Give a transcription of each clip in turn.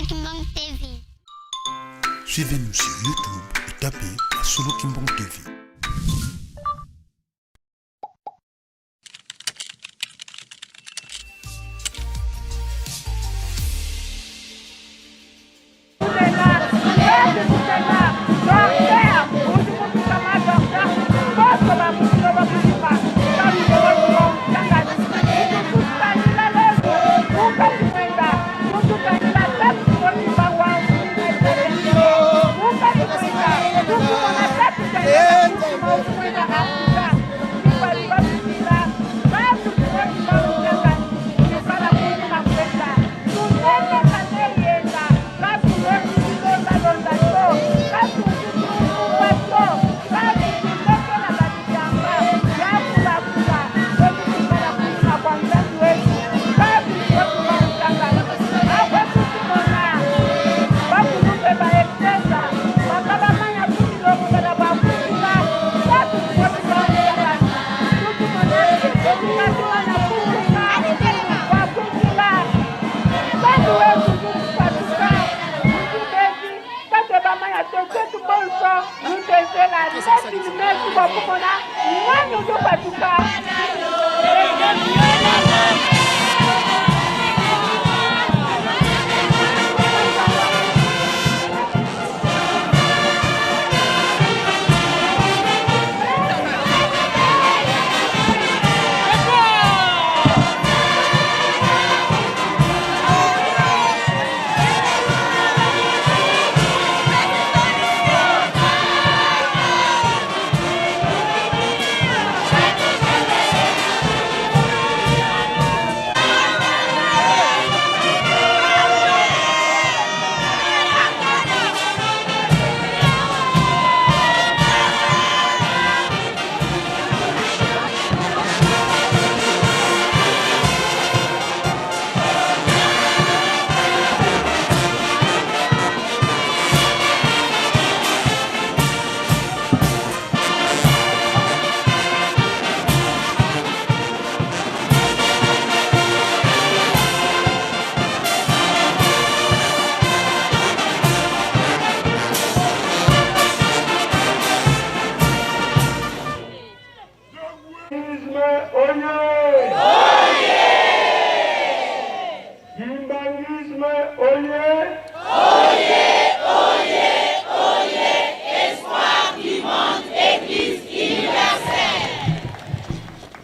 Kimbangu TV. Suivez-nous sur YouTube et tapez Solo Kimbangu TV.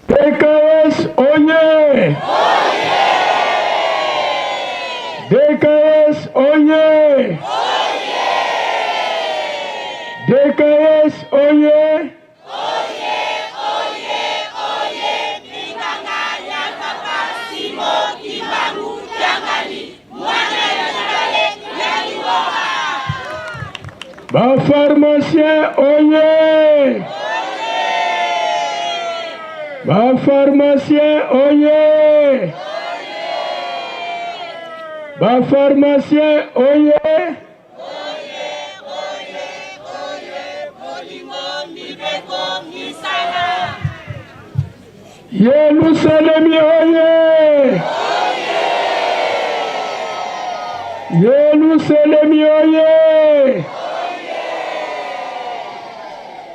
PKS oye! DKS oye! DKS oye! Ba pharmacien oye! Ba pharmacien oye! Ba pharmacien oye! Yelusalemi oye! Yelusalemi oye!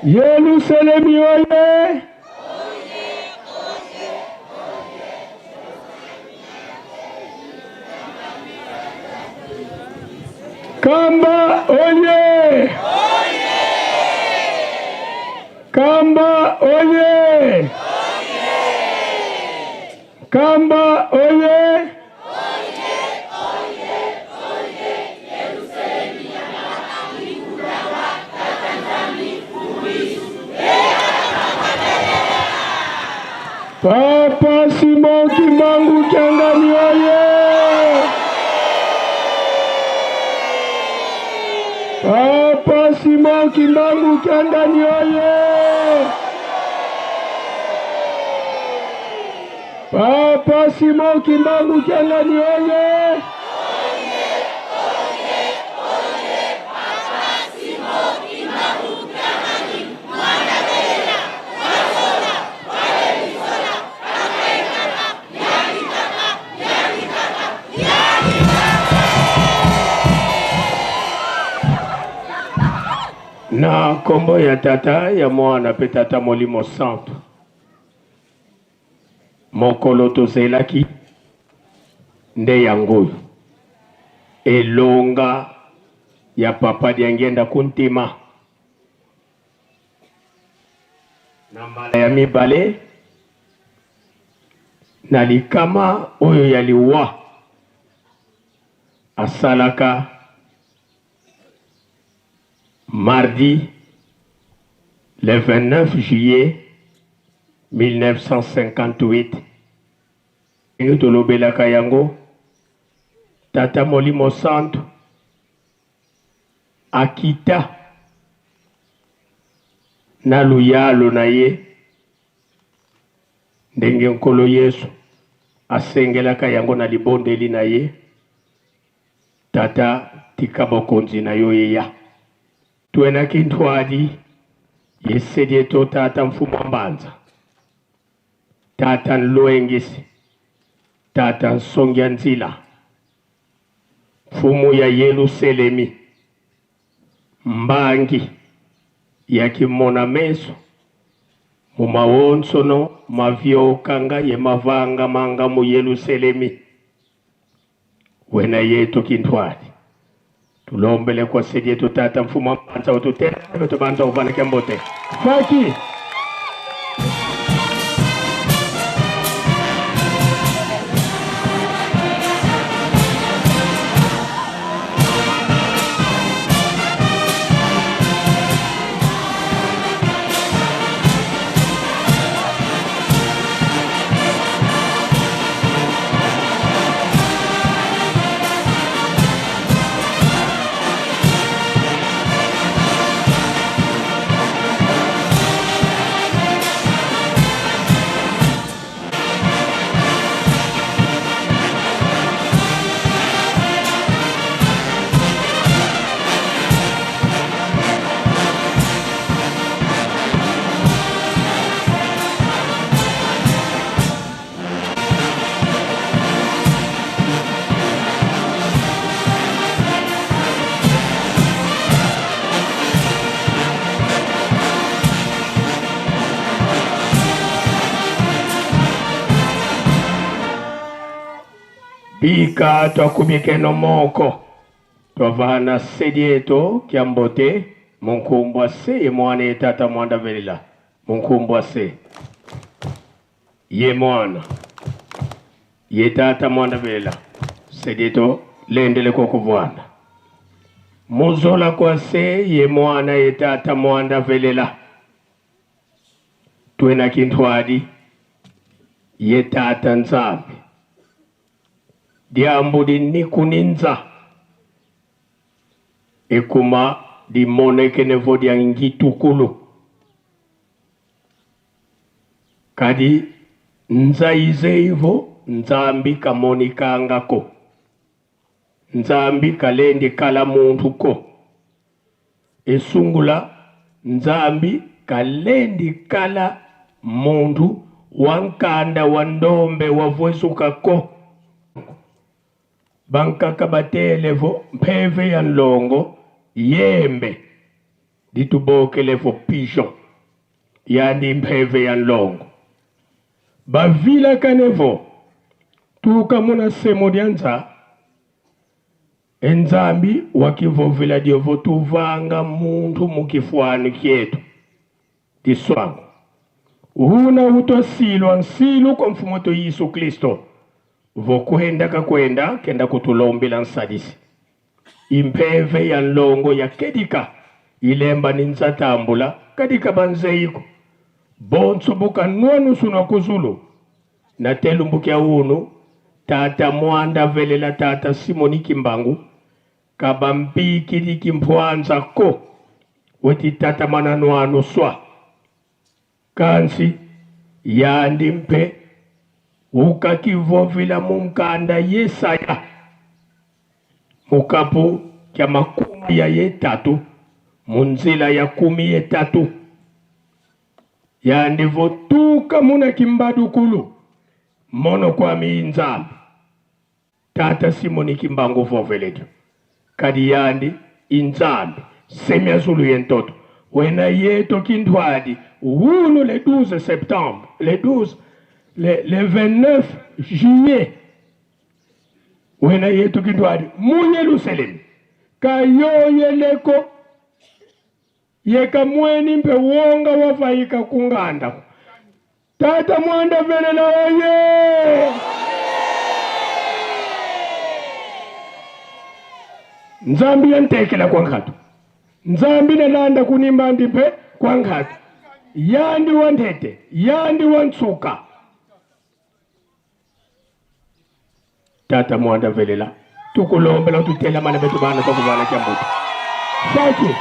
Yelusalemi oye! Kamba oye! Kamba oye! Kamba oye! Papa Simon Kimbangu Kiangani oye! Papa Simon Kimbangu Kiangani oye! Papa Simon Kimbangu Kiangani oye! Na nkombo ya Tata, ya Mwana mpe Tata Molimo Santu. Mokolo tozelaki nde yango oyo. Elonga ya Papa Diangienda Kuntima. Na mbala ya mibale, na likama oyo ya liwa, asalaka mardi le 29 juillet 1958. Ndenge tolobelaka yango, Tata Molimo Santu akita na luyalo na ye ndenge Nkolo Yesu asengelaka yango na libondeli na ye, Tata, tika bokonzi na yo eya. Tuena kintuadi yesedi eto Tata Mfumu wa Mbanza, Tata Nluengisi, Tata Nsongia Nzila, Mfumu ya Yeluselemi, Mbangi ya kimona meso mu mawonsono maviokanga ye mavanga manga mu Yeluselemi. Wena yetu kintuadi tulombele kwa sedi yetu Tata Mfumu wa Mbanza ututele tubanza uvana kyambote Faki. Bika twakumikeno moko twavana sedieto kyambote munkumbwa se ye mwana ye tata mwanda velela munkumbwa se ye mwana ye tata mwanda velela sedieto lendele kokuvwanda muzola kwa se ye mwana ye tata mwanda velela twena kinthwadi ye tata Nzambi diambu dinikuninza ekuma dimonekenevo dia ngitukulu kadi nzaize ivo Nzambi kamonikangako Nzambi kalendi kala muntu ko esungula Nzambi kalendi kala muntu wankanda wa ndombe wavwezukako bankaka batelevo mpeve ya nlongo yembe ditubokelevo pigeon yandi mpeve ya nlongo bavilakanevo tukamuna semo dianza enzambi wakivovela diovo tuvanga muntu mukifwani kyetu diswango huna utwasilwa nsilu kwa mfumo to Yesu Kristo vokwenda kakwenda kenda kutulombela nsadisi impeve ya nlongo ya kedika ilemba ni nzatambula kadika banzeiko bonso buka nwanusu na kuzulu na telumbukia unu tata mwanda velela tata Simoni Kimbangu kabambiki kimpwanza ko weti tata mananwanu swa kansi yandi mpe ukakivovila munkanda Yesaya mukapu kya makumi ya yetatu munzila ya kumi yetatu yandi votuka muna kimbadukulu mono kwa minzambi tata Simoni Kimbangu voveledio kadi yandi inzambi semya zulu yentoto Wena yetu Kinduadi wulu le 12 septembre, le 12, le 29 juillet. Wena yetu Kinduadi mu Yerusalemu kayoyeleko yeka mweni mpe wonga wavaika kunganda. Tata mwanda velela oye! Nzambi yantekela kwa nkatu. Nzambi nalanda kunimba ndi mpe kwa nkatu. Yandi wa ntete, yandi wa ntsuka. Tata mwanda velela. Tukulombela tutela mana betu bana tukubala kya mbutu. Faki.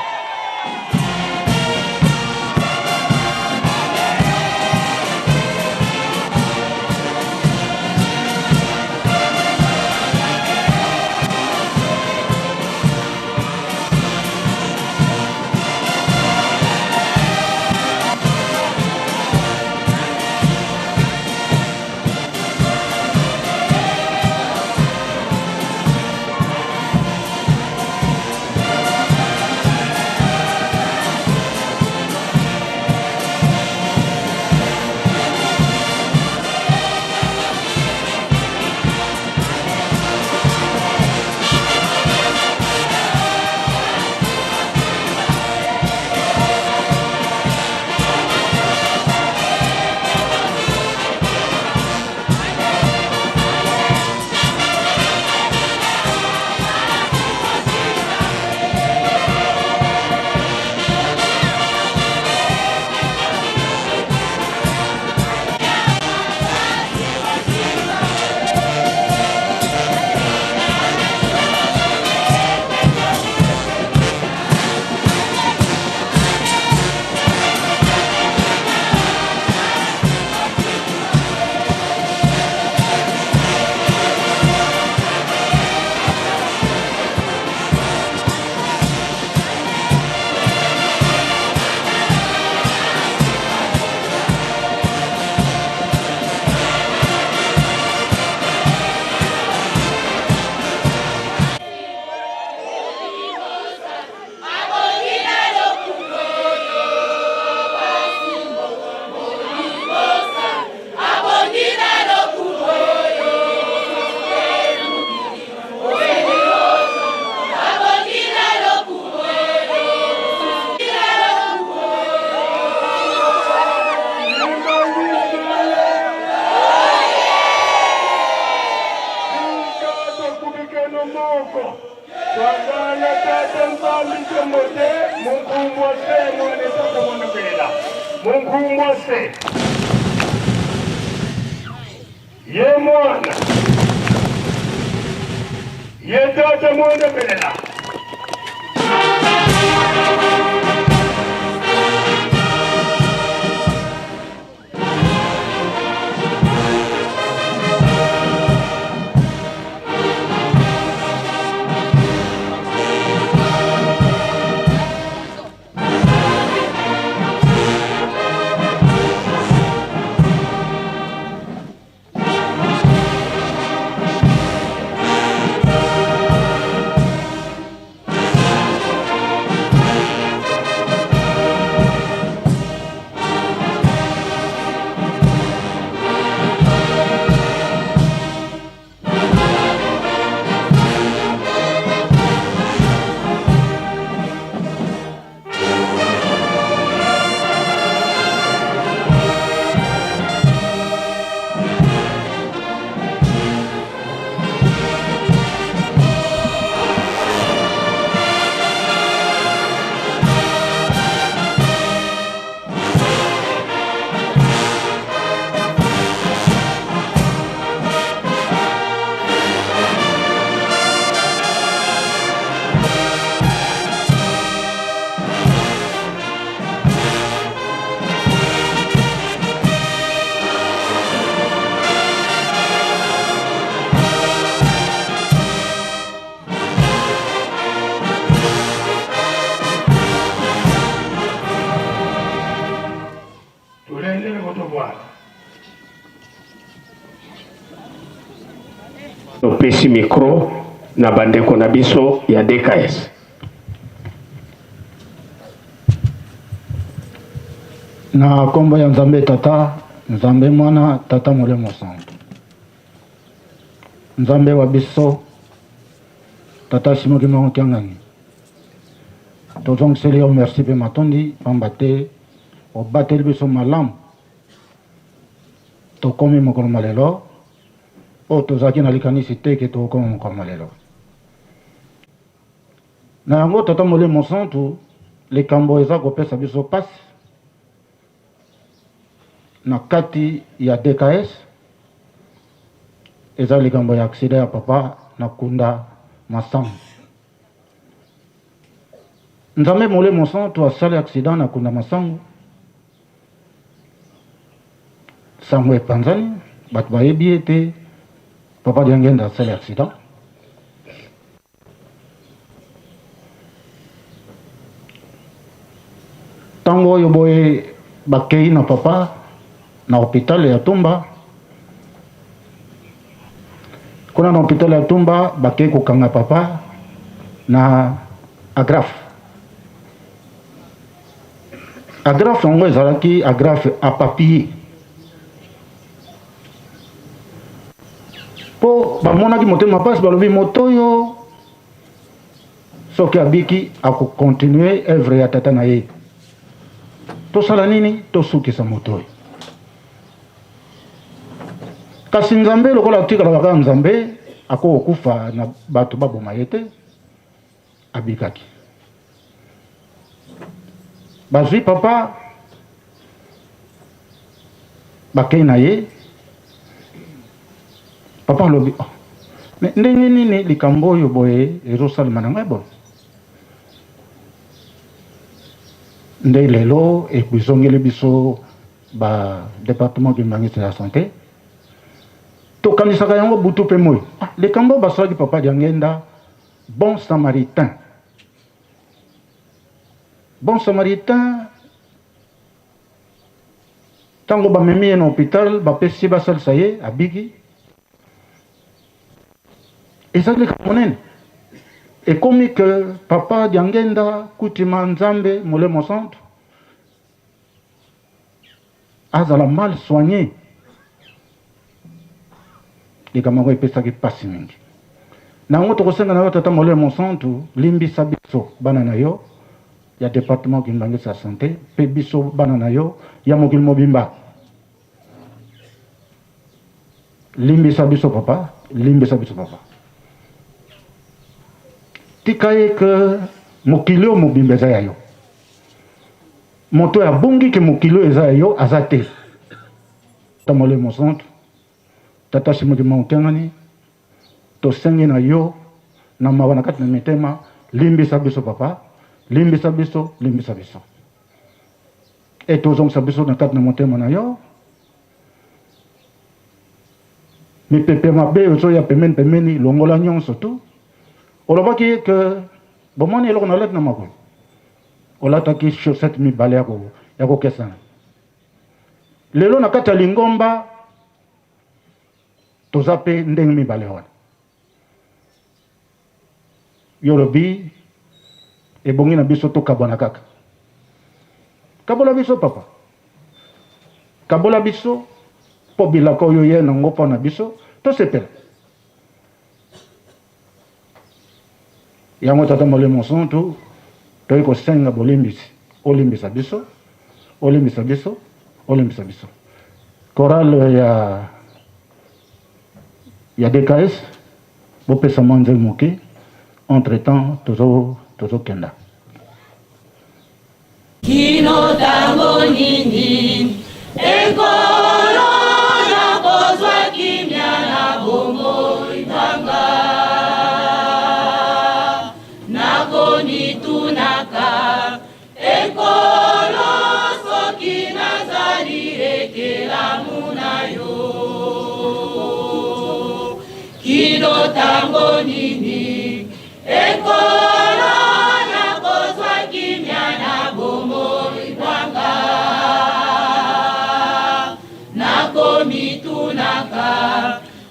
Ye mwana ye tata mwana belela. Topesi micro na bandeko na biso ya DKS. Na kombo ya Nzambe Tata, Nzambe Mwana, Tata Molimo Santu. Nzambe wa biso, Tata Simon Kimbangu Kiangani. Tozongiseli yo merci mpe matondi pamba te obateli biso malamu. Tokomi mokolo mwa lelo oyo tozalaki na likanisi te ke tokokoma mokolo mwa lelo. Na yango, Tata Molimo Santu, likambo eza kopesa biso pasi na kati ya DKS eza likambo ya accident ya papa na kunda masangu. Nzambe Molimo Santu asali accident na kunda masangu, sango epanzani, bato bayebi ete papa Diangenda asali accident. Ntango oyo boye bakei na papa na hopital ya Tumba. Kuna na hopital ya Tumba bakei kokanga papa na agrafe. Agrafe yango ezalaki agrafe a papier mpo bamonaki motema mpasi, balobi moto oyo soki abiki akokontinue evre ya tata na ye. Tosala nini? Tosukisa moto oyo. Kasi Nzambe lokola atikalaka kaka Nzambe, akokokufa na bato baboma ye te. Abikaki. Bazwi papa, bakei na ye. Papa alobi, oh, me ndenge nini likambo oyo boye ezosalema na ngai boye? Nde lelo ezongeli biso ba departement kimbanguiste ya sante, tokanisaka yango butu mpe moi. Ah, likambo basalaki papa Diangenda, bon samaritain, bon samaritain, ntango bamemi ye na hôpital, bapesi basalisa ye, abiki. Ezali likambo monene. Ekomi ke papa Diangenda Kutima Nzambe Molemo Centre azala mal soigné. Likambo yango epesaki mpasi mingi. Na yango tokosenga na yo Tata Molimo Mosantu, limbisa biso bana na yo ya departement Kimbanguiste ya sante mpe biso bana na yo ya mokili mobimba. Limbisa biso papa, limbisa biso papa. Tika ye ke mokili oyo mobimba eza ya yo. Moto oyo abongi ke mokili oyo eza ya yo aza te. Tata Molimo Mosantu, Tata Simon Kimbangu Kiangani, tosengi na yo na mawa na kati na mitema, limbisa biso papa, limbisa biso, limbisa biso. E tozongisa biso na kati na motema na yo. Mipepe mabe ozoya pembeni pembeni, longola nyonso tu. Olobaki ke bomoni eloko nalati na makolo, olataki chaussette mibale ya kokesana. Lelo na kati ya lingomba toza pe ndenge mibale wana. Yo olobi ebongi na biso tokabwana kaka. Kabola biso papa, kabola biso mpo bilaka oyo ye nango mpo na biso tosepela. Yango Tata Molimo Santu, toyi kosenga bolimbisi, olimbisa biso, olimbisa biso, olimbisa biso. Chorale ya ya DKS, bopesa mwa nzembo moke, entre temps tozo tozokenda. Kino tango nini ekolo nakozwa kimia na bomoi bwa nga? Nakonitunaka ekolo soki nazali ekelamu na yo. Kino tango nini Ekolo nakozwa kimia na bomoi bwa nga, nakomitunaka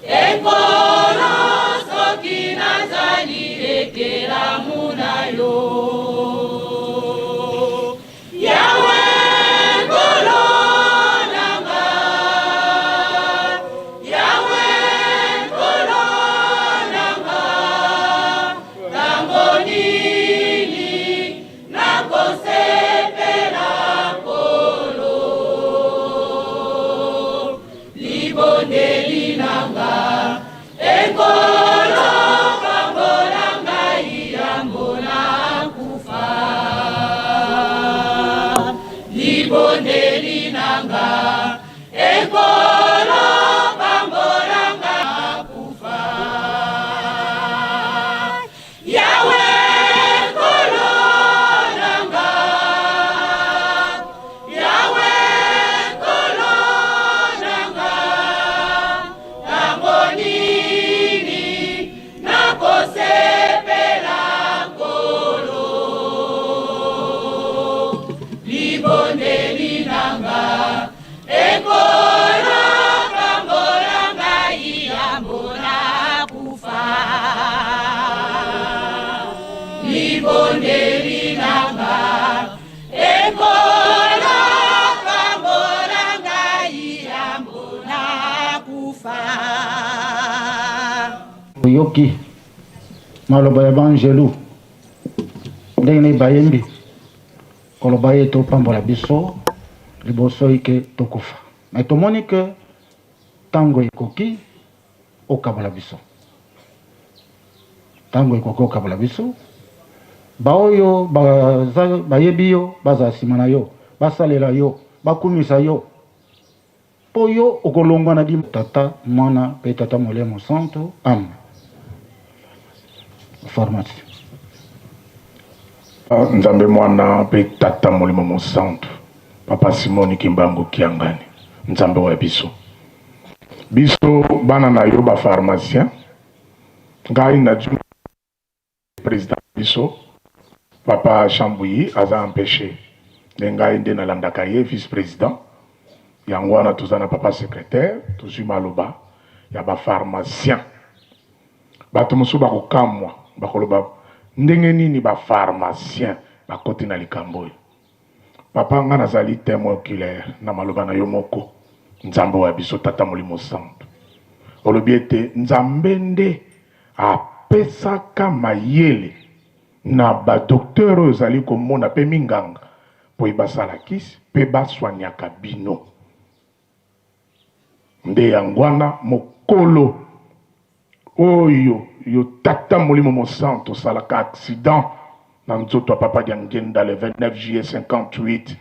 ekolo soki nazali ekelamu na yo. Yawe Nkolo. Oyoki maloba ya banjelu ndenge nini bayembi koloba ye topambola biso liboso ike tokufa. Mais tomoni ke tango ekoki okabola biso. Tango ekoki okabola biso. Baoyo baza bayebi yo bazala nsima na yo, basalela yo, bakumisa yo. Mpo yo okolongwa na Tata, Mwana mpe Tata Molimo Santu. Amen. Pharmacie. Nzambe Mwana mpe Tata Molimo Mosantu, Papa Simoni Kimbangu Kiangani, Nzambe wa biso, biso bana na yo ba pharmacien, ngai na president biso Papa Chambuyi aza empeche, nde ngai nde nalandaka ye vice president, yango wana toza na papa secretaire, tozwi maloba ya ba pharmacien. Bato mosusu bakokamwa, bakoloba ndenge nini ba pharmacien bakoti na likambo oyo. Papa, ngai nazali temoin oculaire na maloba na yo moko, Nzambe oyo ya biso, Tata Molimo Santu. Olobi ete Nzambe nde apesaka mayele na ba docteur oyo ozali komona pe minganga po basala kisi pe baswaniaka bino. Nde yango wana mokolo oyo yo Tata Molimo Mosantu osalaka accident na nzoto ya Papa Diangienda le 29 juillet 58,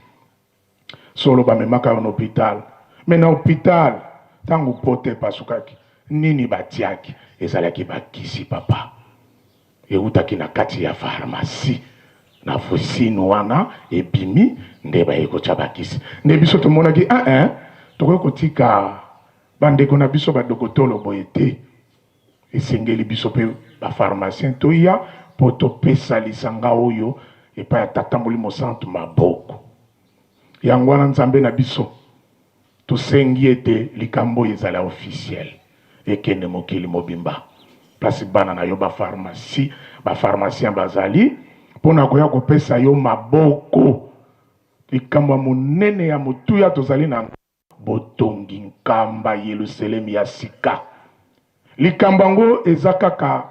solo bamemaka yo na hopital, mais na hopital tango pota epasukaki nini batiaki? Ezalaki bakisi papa, ewutaki na kati ya pharmacie na voisine wana ebimi nde baye kotya bakisi. Nde biso tomonaki eh eh, tokoki kotika bandeko na biso badokotolo boye te, esengeli biso mpe bapharmacien toya mpo topesa lisanga oyo epai ya Tata Molimo Santu maboko. Yango wana Nzambe na biso tosengi ete likambo oyo ezala officiel, ekende mokili mobimba, place bana na yo ba pharmacie, ba pharmacien bazali mpo na koya kopesa yo maboko. Likambo ya monene ya motuya tozali na yango, botongi nkamba Yelusalemi ya sika. Likambo yango eza kaka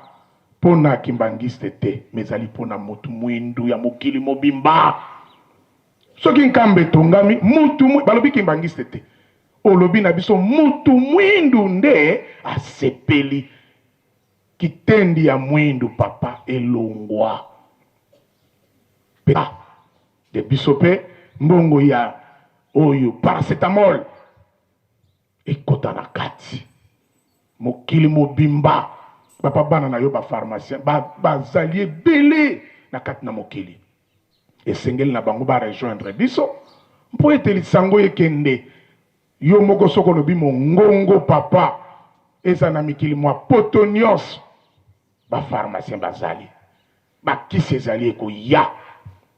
mpo na kimbanguiste te, mais ezali mpo na motu mwindu ya mokili mobimba. Soki nkamba etongami, mutu balobi kimbanguiste te, olobi na biso mutu mwindu nde asepeli. Kitendi ya mwindu papa elongwa pe de biso pe mbongo ya oyo paracetamol ekota na kati mokili mobimba papa bana na yo ba pharmacien bazali ebele na kati na mokili esengeli na bango ba rejoindre biso mpo ete lisango ekende. Yo moko soki olobi mongongo papa eza na mikili mwa poto nionso ba pharmacien bazali ba kisi ezali ekoya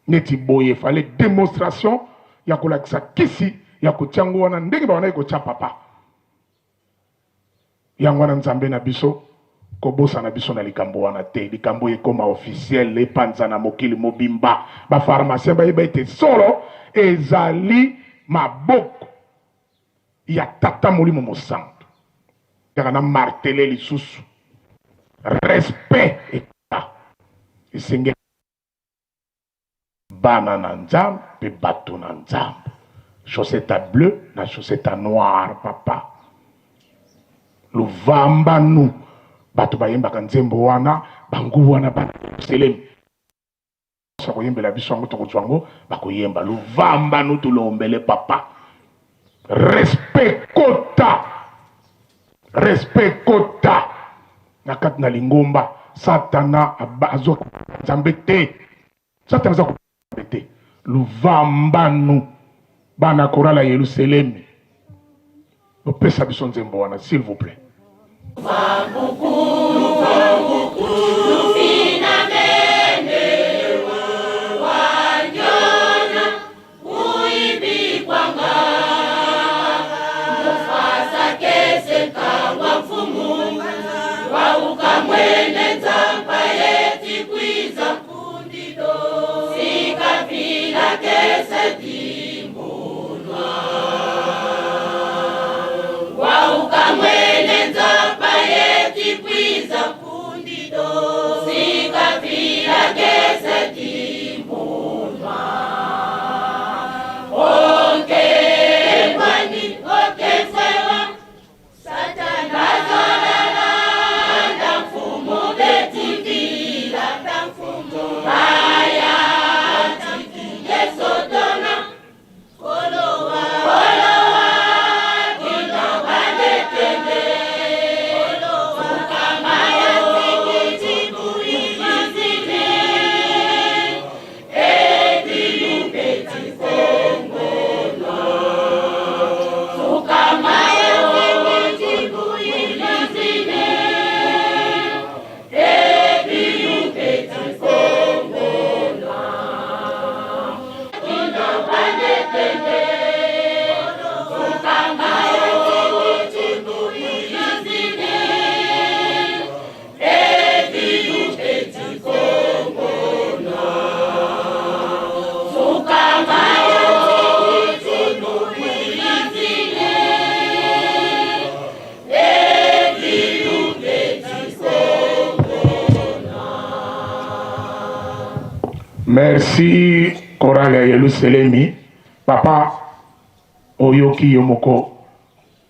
neti boye fallait demonstration ya kolakisa kisi ya kotia ngo wana ndenge babandaki kotia papa yango wana Nzambe na biso kobosana biso na likambo wana te likambo ekoma officiel epanza na mokili mobimba ba pharmacien bayeba ete solo ezali maboko ya Tata Molimo Mosantu. Kaka na martele lisusu respect eta esengeli bana na Nzambe pe bato na Nzambe. Chaussette ya bleu na chaussette ya noir papa luvambanu bato bayembaka nzembo wana bango wana bana Yerusalemi akoyembela biso yango tokozwa yango bakoyemba luvambanu tulombele papa respect kota respect kota na kati na lingomba satana azwa nzambe te satana aza nzambe te luvambanu bana korala yelusalemi bopesa biso nzembo wana s'il vous plaît. Merci chorale ya Yelusalemi. Papa oyoki yo moko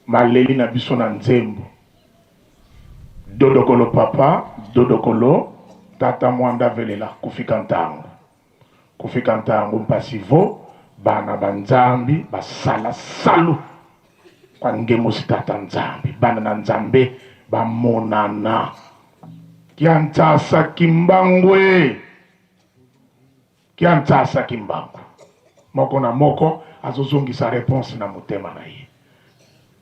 maleli na biso na nzembo. Dodokolo papa, dodokolo tata mwanda velela kufika ntango. Kufika ntango mpasi vo bana ba Nzambi basala salu kwa ngemosi tata Nzambi bana na Nzambe bamonana. Kiantsasa Kimbangue Kiantsasa Kimbangu moko na moko azozongisa reponse na motema na ye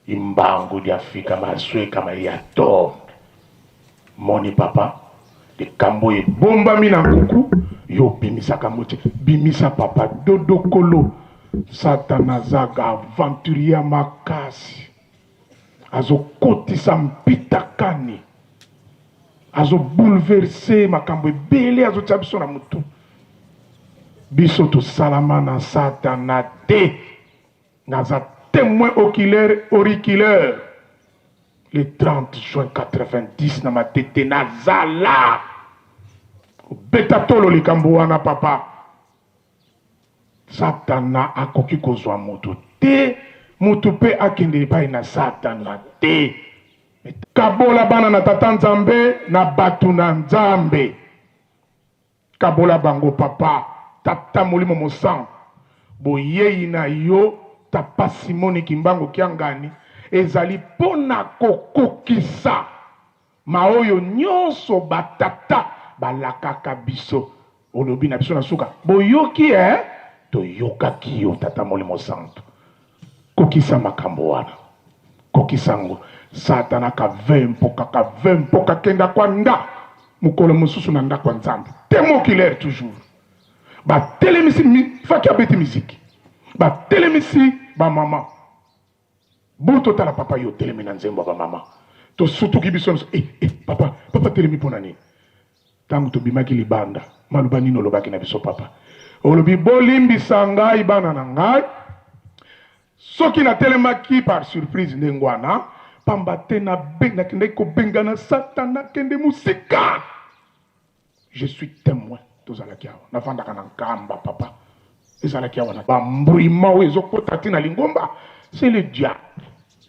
imbangu diafika mazweka ma ya tombe moni papa likambo ebombami na nkuku yo obimisaka yango te bimisa papa dodokolo satana azaga aventurier ya makasi azokotisa mpitakani azo bouleverse makambo ebele azotia biso na mutu biso tosalama na satana te naza témoin oculaire auriculaire le 30 juin 90 na matete nazala obeta tolo likambo wana papa Satana akoki kozwa moto te, moto mpe akende epai na Satana te. Kabola bana na Tata Nzambe na bato na Nzambe. Kabola bango papa, Tata Molimo Mosantu. Boyei na yo Tapa Simoni Kimbangu Kiangani ezali mpo na kokokisa Maoyo nionso ba tata balakaka biso olobi na biso na suka boyoki eh toyokaki yo tata molimo santu kokisa makambo wana kokisa ngo satana kavempoka kavempoka kenda kwa nda mokolo mosusu na ndako ya nzambe temo oculaire toujours batelemisi faki abeti miziki batelemisi bamama Bo tala papa yo otelemi na nzembo ya ba mama tosutuki biso nionso eh eh papa papa atelemi pona nini tango tobimaki libanda maloba nini olobaki na biso papa olobi bolimbisa ngai bana na ngai soki natelemaki par surprise ndenge wana pamba te nakendaki kobengana satana kende mosika. Je suis temoin tozalaki awa nafandaka na nkamba papa ezalaki awa na ba mbruima oyo ezokota ti na lingomba c'est le diable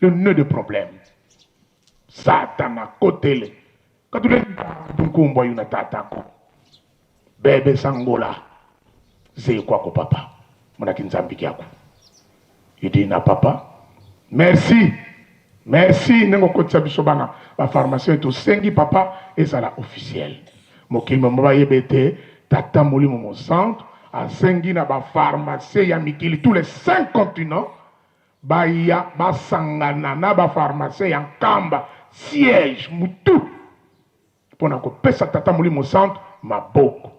le nœud de problème satana kotele katule nkumbwa yuna tatako bebe sangola zekwako papa monaki nzambi kiaku Idina papa merci merci ndenge okotisa biso bana ba pharmacien tosengi papa ezala officiel mokili mobimba bayeba ete tata molimo mosantu asengi na ba pharmacien ya mikili tous les cinq continents baya basangana na ba pharmacien ya nkamba siège mutu mpo na kopesa Tata Molimo Santu maboko.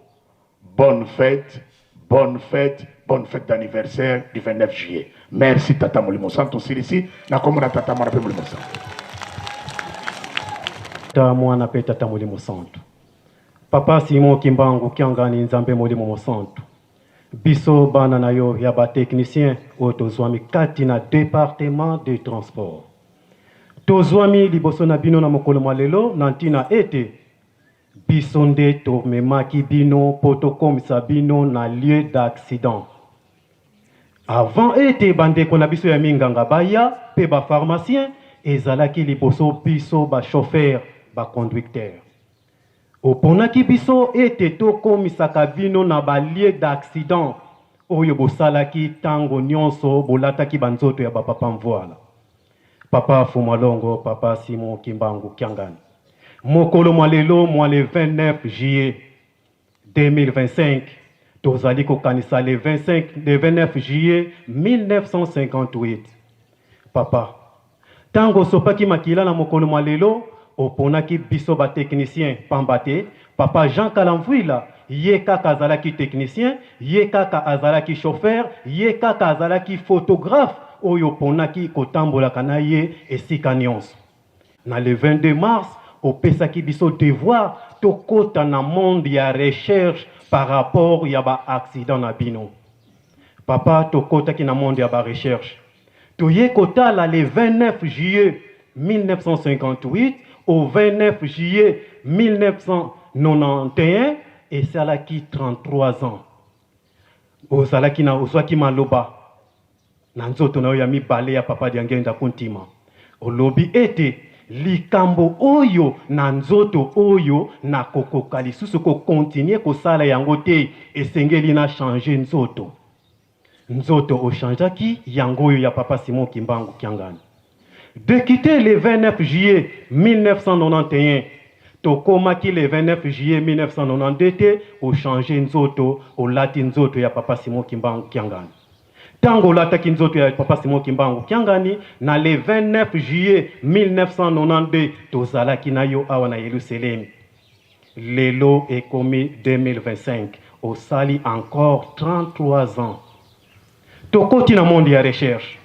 Bonne fete, bonne fete, bonne fete d'anniversaire du 29 juillet. Merci Tata Molimo Santu, osilisi na kombo na Tata Mwana mpe Molimo Santu. Tata Mwana mpe Tata Molimo Santu. Papa Simon Kimbangu Kiangani Nzambe Molimo Mosantu. Biso bana na yo ya ba techniciens oyo tozwami kati na departement de transport. Tozwami liboso na bino na mokolo mwa lelo na ntina ete biso nde tomemaki bino mpo tokomisa bino na lieu d'accident. Avant ete bandeko na biso ya minganga baya mpe ba pharmaciens, ezalaki liboso biso ba chauffeurs, ba conducteurs. Oponaki biso ete tokomisaka bino na ba lieux d'accident oyo bosalaki tango nionso bolataki ba nzoto ya ba papa Mvuala, papa Fumalongo, papa Simon Kimbangu Kiangani. Mokolo mwa lelo mwa le 29 juillet 2025, tozali kokanisa le 25, le 29 juillet 1958. Papa, tango osopaki makila na mokolo mwa lelo, oponaki biso ba techniciens pamba te Papa Jean Kalamvuila ye kaka azalaki technicien, ye kaka azalaki chauffeur, ye kaka azalaki photographe oyo oponaki kotambolaka na ye esika nionso. Na le 22 mars, opesaki biso devoir tokota na monde ya recherche par rapport ya ba accidents na bino. Papa, tokotaki na monde ya ba recherche. Toye kotala le 29 juillet 1958 au 29 juillet 1991, esalaki 33 ans. Ozalaki na ozwaki maloba na nzoto na yo ya mibale ya Papa Diangienda Kuntima. Olobi ete likambo oyo na nzoto oyo nakokoka lisusu ko continuer kosala yango te, esengeli na changer nzoto. Nzoto o changeaki yango oyo ya Papa Simon Kimbangu Kiangani. De quitter le 29 juillet 1991, tokomaki le 29 juillet 1992 te, o changer nzoto, olati nzoto ya Papa Simon Kimbangu Kiangani. Tango olataki nzoto ya Papa Simon Kimbangu Kiangani, na le 29 juillet 1992, tozalaki na yo awa na Yelusalemi. Lelo ekomi 2025, osali encore 33 ans. Tokoti na monde ya recherche.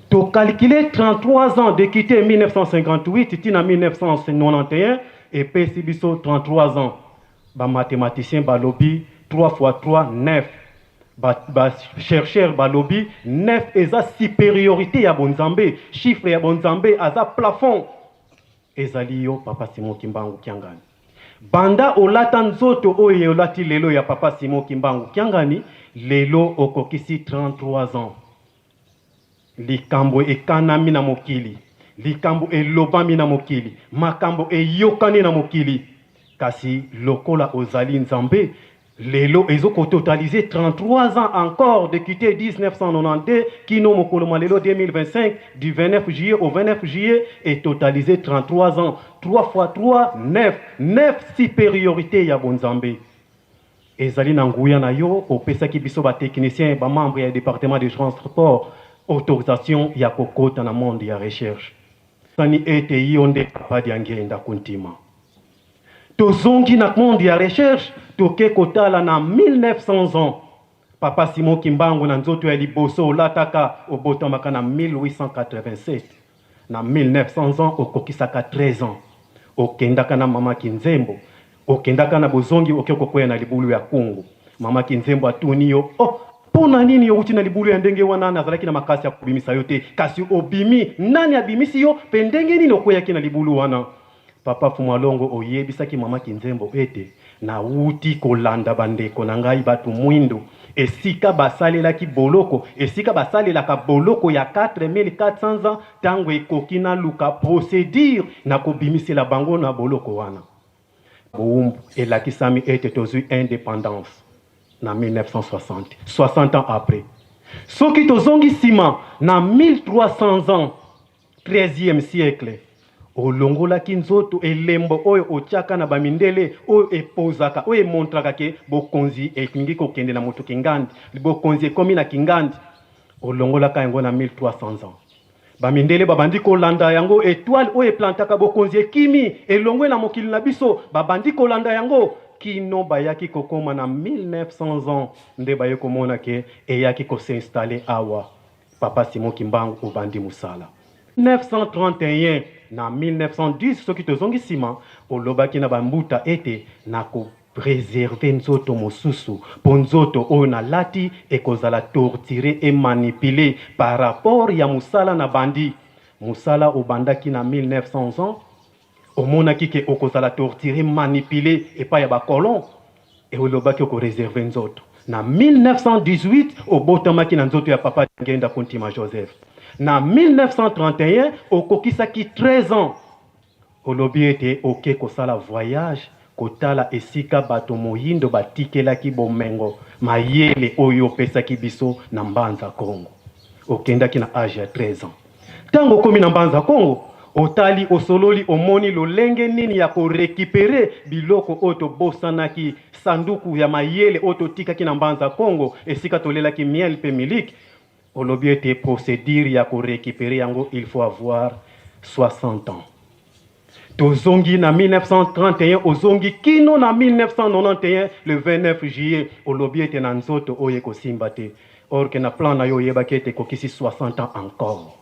To calculer 33 ans de quitter 1958 ti na 1991 epesi biso 33 ans. Ba mathematiciens balobi 3 fois 3 9. Ba, ba chercheurs balobi 9 eza superiorite ya bonzambe, chiffre ya bonzambe aza plafond. Ezali yo papa Simon Kimbangu Kiangani. Banda olata nzoto oyo olati lelo ya papa Simon Kimbangu Kiangani, lelo okokisi 33 ans. Likambo ekanami na mokili, likambo elobami na mokili, makambo eyokani na mokili, kasi lokola ozali Nzambe, Lelo ezo ko totaliser 33 ans encore de quitter 1992 kino mokolo mwa lelo 2025 du 29 juillet au 29 juillet e totaliser 33 ans 3 fois 3 9 9 superiorite ya bonzambe ezali na nguya na yo opesaki biso ba techniciens ba membres ya departement de transport autorisation ya kokota na monde ya recherche sani ete yo nde papa Diangienda Kuntima. Tozongi na monde ya recherche, toke kotala na 1900 ans. Papa Simon Kimbangu na nzoto ya liboso olataka, obotamaka na 1887. Na 1900 ans okokisaka 13 ans. Okendaka na mama Kinzembo, okendaka na bozongi oke kokweya na libulu ya Kungu. Mama Kinzembo atuni yo, oh, mpo na nini owuti na libulu ya ndenge wana? Nazalaki na makasi ya kobimisa yo te, kasi obimi. Nani abimisi yo mpe ndenge nini okweyaki na libulu wana? Papa Fumalongo oyebisaki mama Kinzembo ete nawuti kolanda ba ndeko na ngai batu mwindu esika basalelaki boloko, esika basalelaka boloko ya 4400 ans, tango ekoki naluka procedure na kobimisela bango na boloko wana. Bowumbu elakisami ete tozui independance na 1960, 60 ans après. Soki tozongi sima na 1300 ans, Treizième siècle, olongolaki nzoto elembo oyo otiaka na ba mindele oyo epozaka oyo emontraka ke bokonzi elingi kokende na moto kingandi, bokonzi ekomi na kingandi, olongolaka yango na 1300 ans. Ba mindele babandi kolanda yango, etoile oyo eplantaka bokonzi ekimi, elongwe na mokili na biso, babandi kolanda yango kino bayaki kokoma na 1900 ans nde baye komona ke eyaki ko s'installer awa. Papa Simon Kimbangu obandi musala. 1931 na 1910 soki tozongi sima, olobaki na ba mbuta ete nako preserver nzoto mosusu po nzoto oyo nalati ekozala torturer et manipuler par rapport ya musala nabandi. Musala obandaki na 1900 ans, omonaki ke okozala torturer, manipuler epai ya ba colons et olobaki oko reserver nzoto. Na 1918 obotamaki na nzoto ya papa Diangienda Kuntima Joseph. Na 1931 okokisaki 13 ans. Olobi ete oke kosala voyage kotala esika bato moyindo batikelaki bomengo mayele oyo opesaki biso na Mbanza Kongo. Okendaki na age ya 13 ans. Tango okomi na Mbanza Kongo, otali, osololi, omoni lolenge nini ya ko recuperer biloko oyo tobosanaki, sanduku ya mayele oyo totikaki na Mbanza Kongo, esika tolelaki miel mpe miliki. Olobi ete procedure ya ko recuperer yango il faut avoir 60 ans. Tozongi na 1931, ozongi kino na 1991 le 29 juillet, olobi ete na nzoto oyo ekosimba te. Or que na plan na yo oyebaki ete ekokisi 60 ans encore.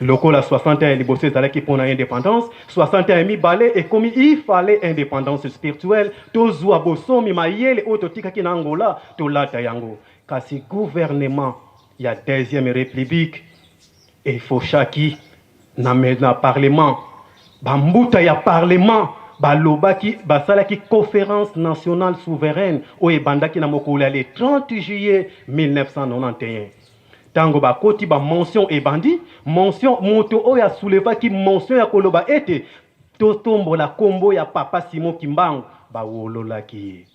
Lokola 60 ans ya liboso ezalaki mpo na independance, 60 ans ya mibale ekomi il fallait independance spirituelle, tozua bosomi mayele oyo totikaki na Angola tolata yango. Kasi gouvernement ya deuxième republique efauchaki na, na parlement, ba mbuta ya parlement Balobaki, basalaki Conference nationale souveraine oyo ebandaki na mokolo ya le 30 juillet 1991. Tango bakoti ba mention ebandi, mention moto oyo a soulevaki mention ya koloba ete totombola kombo ya Papa Simon Kimbangu, bawololaki ye.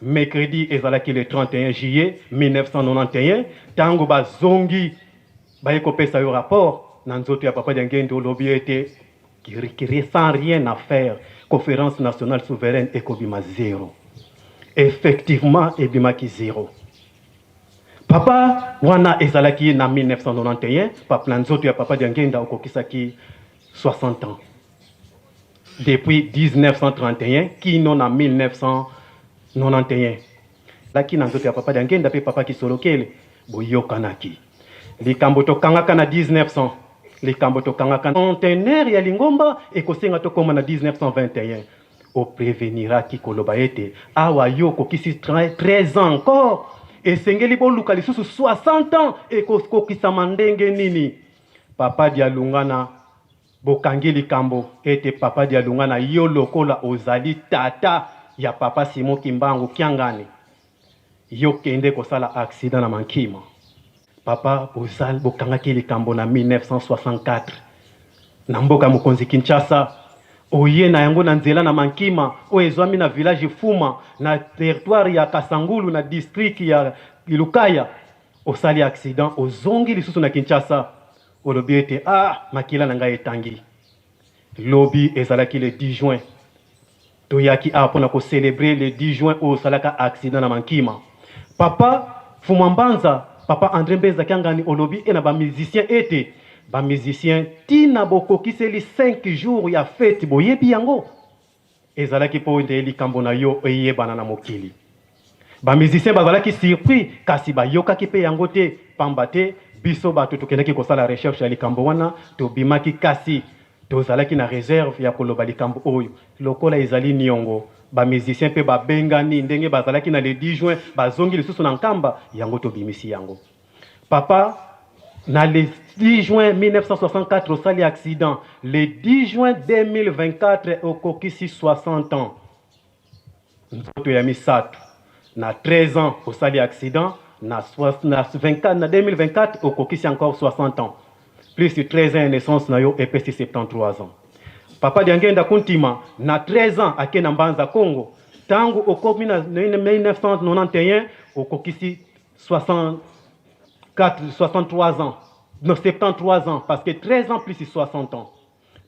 Mercredi ezalaki le 31 juillet 1991, tango bazongi baye kopesa yo rapport na nzoto ya Papa Diangienda, olobi ete kirikiri sans rien à faire, Conference nationale souveraine ekobima zero. Effectivement ebimaki zero. Papa wana ezalaki na 1991, papa na nzoto ya Papa Diangienda okokisaki 60 ans. Depuis 1931 kino na 1991. Laki na nzoto ya Papa Diangienda pe Papa Kisolokele boyokanaki. Likambo tokangaka na 1900, likambo tokangaka centenaire ya lingomba ekosenga tokoma na 1921. O preveniraki koloba ete awa yo okokisi 13 ans encore, esengeli boluka lisusu 60 ans, ekokokisama ndenge nini? Papa Dialungana, bokangi likambo ete Papa Dialungana yo lokola ozali tata ya Papa Simon Kimbangu Kiangani, yo kende kosala accident na Mankima. Papa bozal bokangaki likambo na 1964 na mboka mokonzi Kinshasa, oye na yango na nzela na Mankima oyo ezwami na village Fuma na territoire ya Kasangulu na district ya Lukaya, osali accident ozongi lisusu na Kinshasa, olobi ete ah makila na ngai etangi. Lobi ezalaki le 10 juin, toyaki awa pona ko celebrer le 10 juin oyo osalaka accident na Mankima. Papa Fuma Mbanza, Papa Andre Mbenza Kiangani olobi e na ba musiciens ete ba musiciens tina bokokiseli 5 jours ya fete boyebi yango? Ezalaki po nde likambo na yo eyebana na mokili. Ba musiciens bazalaki surpris kasi bayokaki pe yango te pamba te biso bato tokendaki kosala recherche ya likambo wana tobimaki kasi tozalaki na reserve ya koloba likambo oyo lokola ezali niongo. Ba musiciens pe babengani ndenge bazalaki na le 10 juin bazongi lisusu na Nkamba yango tobimisi yango. Papa na le 10 juin 1964 osali accident le 10 juin 2024 okokisi 60 ans. Nzoto ya misato na 13 ans osali accident na na 24 na 2024 okokisi encore 60 ans plus 13 ans ya naissance na yo epesi 73 ans. Papa Diangenda Kuntima na 13 ans ake na Mbanza Kongo tango okomi na 1991 okokisi 64 63 ans non 73 ans parce que 13 ans plus 60 ans.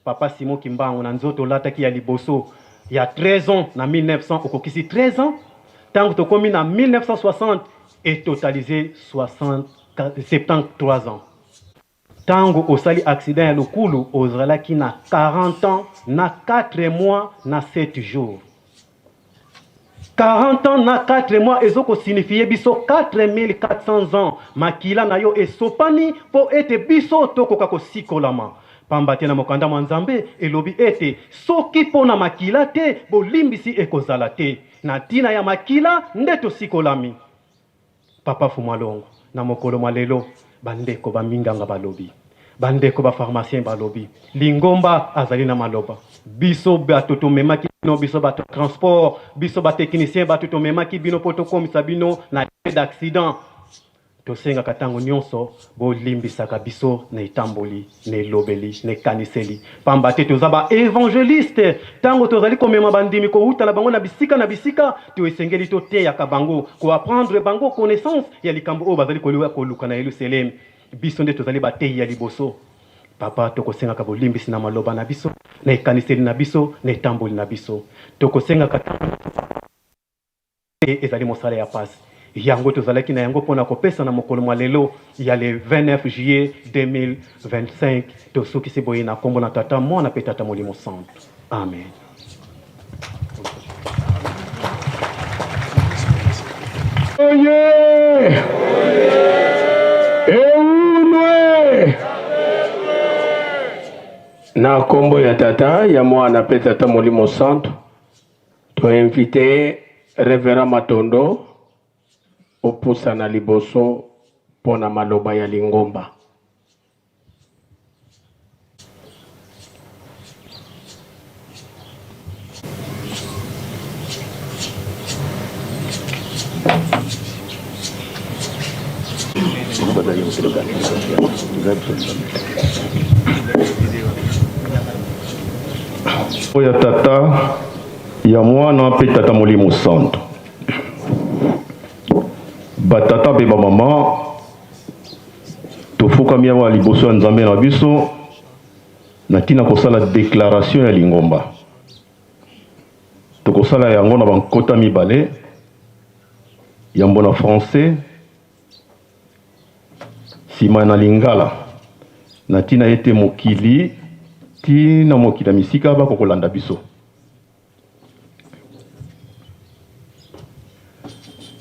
Papa Simon Kimbangu na nzoto olataki ya liboso ya 13 ans na 1900 okokisi 13 ans tango tokomi na 1960 e totalise 73 ans. Tango osali accident ya Lukulu ozalaki na 40 ans na 4 mois na 7 jours. 40 ans na 4 mois ezo ko signifier biso 4400 ans makila na yo esopani mpo ete biso tokoka kosikolama. Pamba te na mokanda mwa Nzambe elobi ete soki mpo na makila te bolimbisi ekozala te. Na ntina ya makila nde tosikolami. Papa Fumalongo, na mokolo mwa lelo, ba ndeko ba minganga balobi, ba ndeko ba pharmaciens balobi, lingomba azali na maloba. Biso bato tomemaki bino, biso bato ya transport, biso ba techniciens bato tomemaki bino mpo tokomisa bino na lieu d'accident. Tosengaka tango nionso bolimbisaka biso na etamboli, na elobeli, na ekaniseli, pamba te toza ba evangelistes. Tango tozali komema bandimi kowuta na bango na bisika na bisika, to esengeli toteyaka bango, ko apprendre bango connaissance ya likambo oyo bazali koluka na Yeluselemi. Biso nde tozali bateyi ya liboso. Papa, tokosengaka bolimbisi na maloba na biso, na ekaniseli na biso, na etamboli na biso. Tokosengaka tango nionso papa. Mpe ezali mosala ya pasi yango tozalaki na yango mpo na kopesa na mokolo mwa lelo ya le 29 juillet 2025. Tosukisi boye na kombo na Tata, Mwana mpe Tata Molimo Santu. Amen. Oye! Eunwe! Na kombo ya Tata, ya Mwana mpe Tata Molimo Santu. To invite Reverend Matondo opusana liboso pona maloba ya lingomba. Oyo ya Tata, ya Mwana mpe Tata Molimo Santo. Batata mpe bamama, tofukami awa liboso ya Nzambe na biso na ntina kosala declaration ya lingomba. Tokosala yango na bankota mibale, yambo na français, sima na lingala, na ntina ete mokili ti na mokili ya misika bakokolanda biso.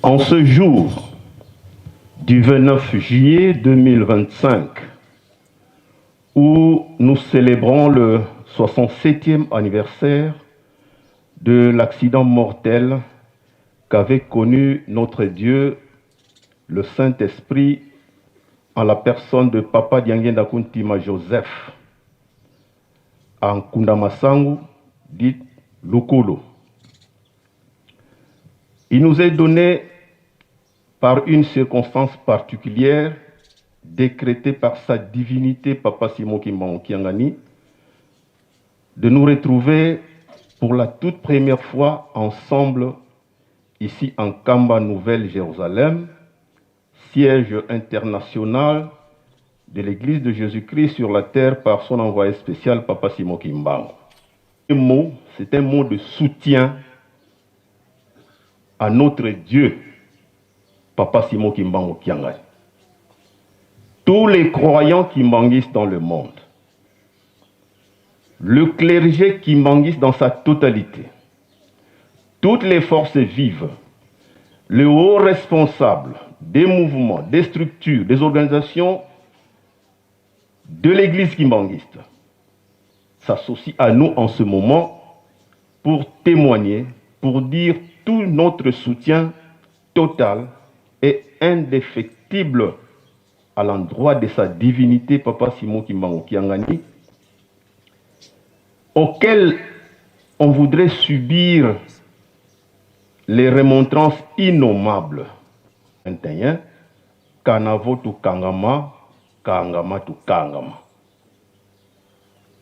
En ce jour du 29 juillet 2025, où nous célébrons le 67e anniversaire de l'accident mortel qu'avait connu notre Dieu, le Saint-Esprit, en la personne de Papa Diangienda Kuntima Joseph, à Nkunda-Masangu, dit Lukulu. Il nous est donné par une circonstance particulière décrétée par sa divinité Papa Simon Kimbangu Kiangani, de nous retrouver pour la toute première fois ensemble ici en Kamba Nouvelle-Jérusalem, siège international de l'Église de Jésus-Christ sur la terre par son envoyé spécial Papa Simon Kimbangu. Un mot, c'est un mot de soutien à notre Dieu, Papa Simon Kimbangu Kiangani. Tous les croyants kimbanguistes dans le monde, le clergé kimbanguiste dans sa totalité, toutes les forces vives, les hauts responsables des mouvements, des structures, des organisations de l'église kimbanguiste s'associent à nous en ce moment pour témoigner, pour dire tout notre soutien total et indéfectible à l'endroit de sa divinité, Papa Simon Kimbangu Kiangani, auquel on voudrait subir les remontrances innommables. 21, Kanavo tu Kangama, Kangama tu Kangama.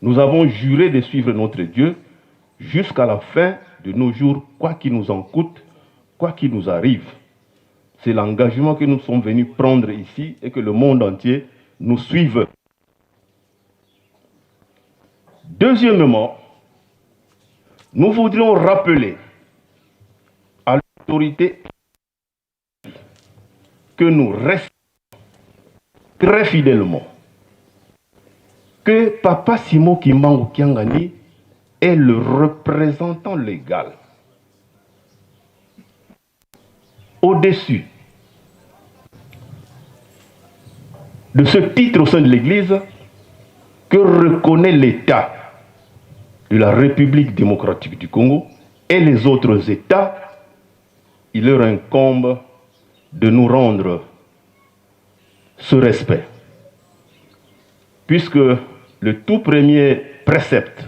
Nous avons juré de suivre notre Dieu jusqu'à la fin de nos jours, quoi qu'il nous en coûte, quoi qu'il nous arrive. C'est l'engagement que nous sommes venus prendre ici et que le monde entier nous suive. Deuxièmement, nous voudrions rappeler à l'autorité que nous restons très fidèlement que Papa Simon Kimbangu Kiangani est le représentant légal au-dessus de ce titre au sein de l'Église que reconnaît l'État de la République démocratique du Congo et les autres États, il leur incombe de nous rendre ce respect. Puisque le tout premier précepte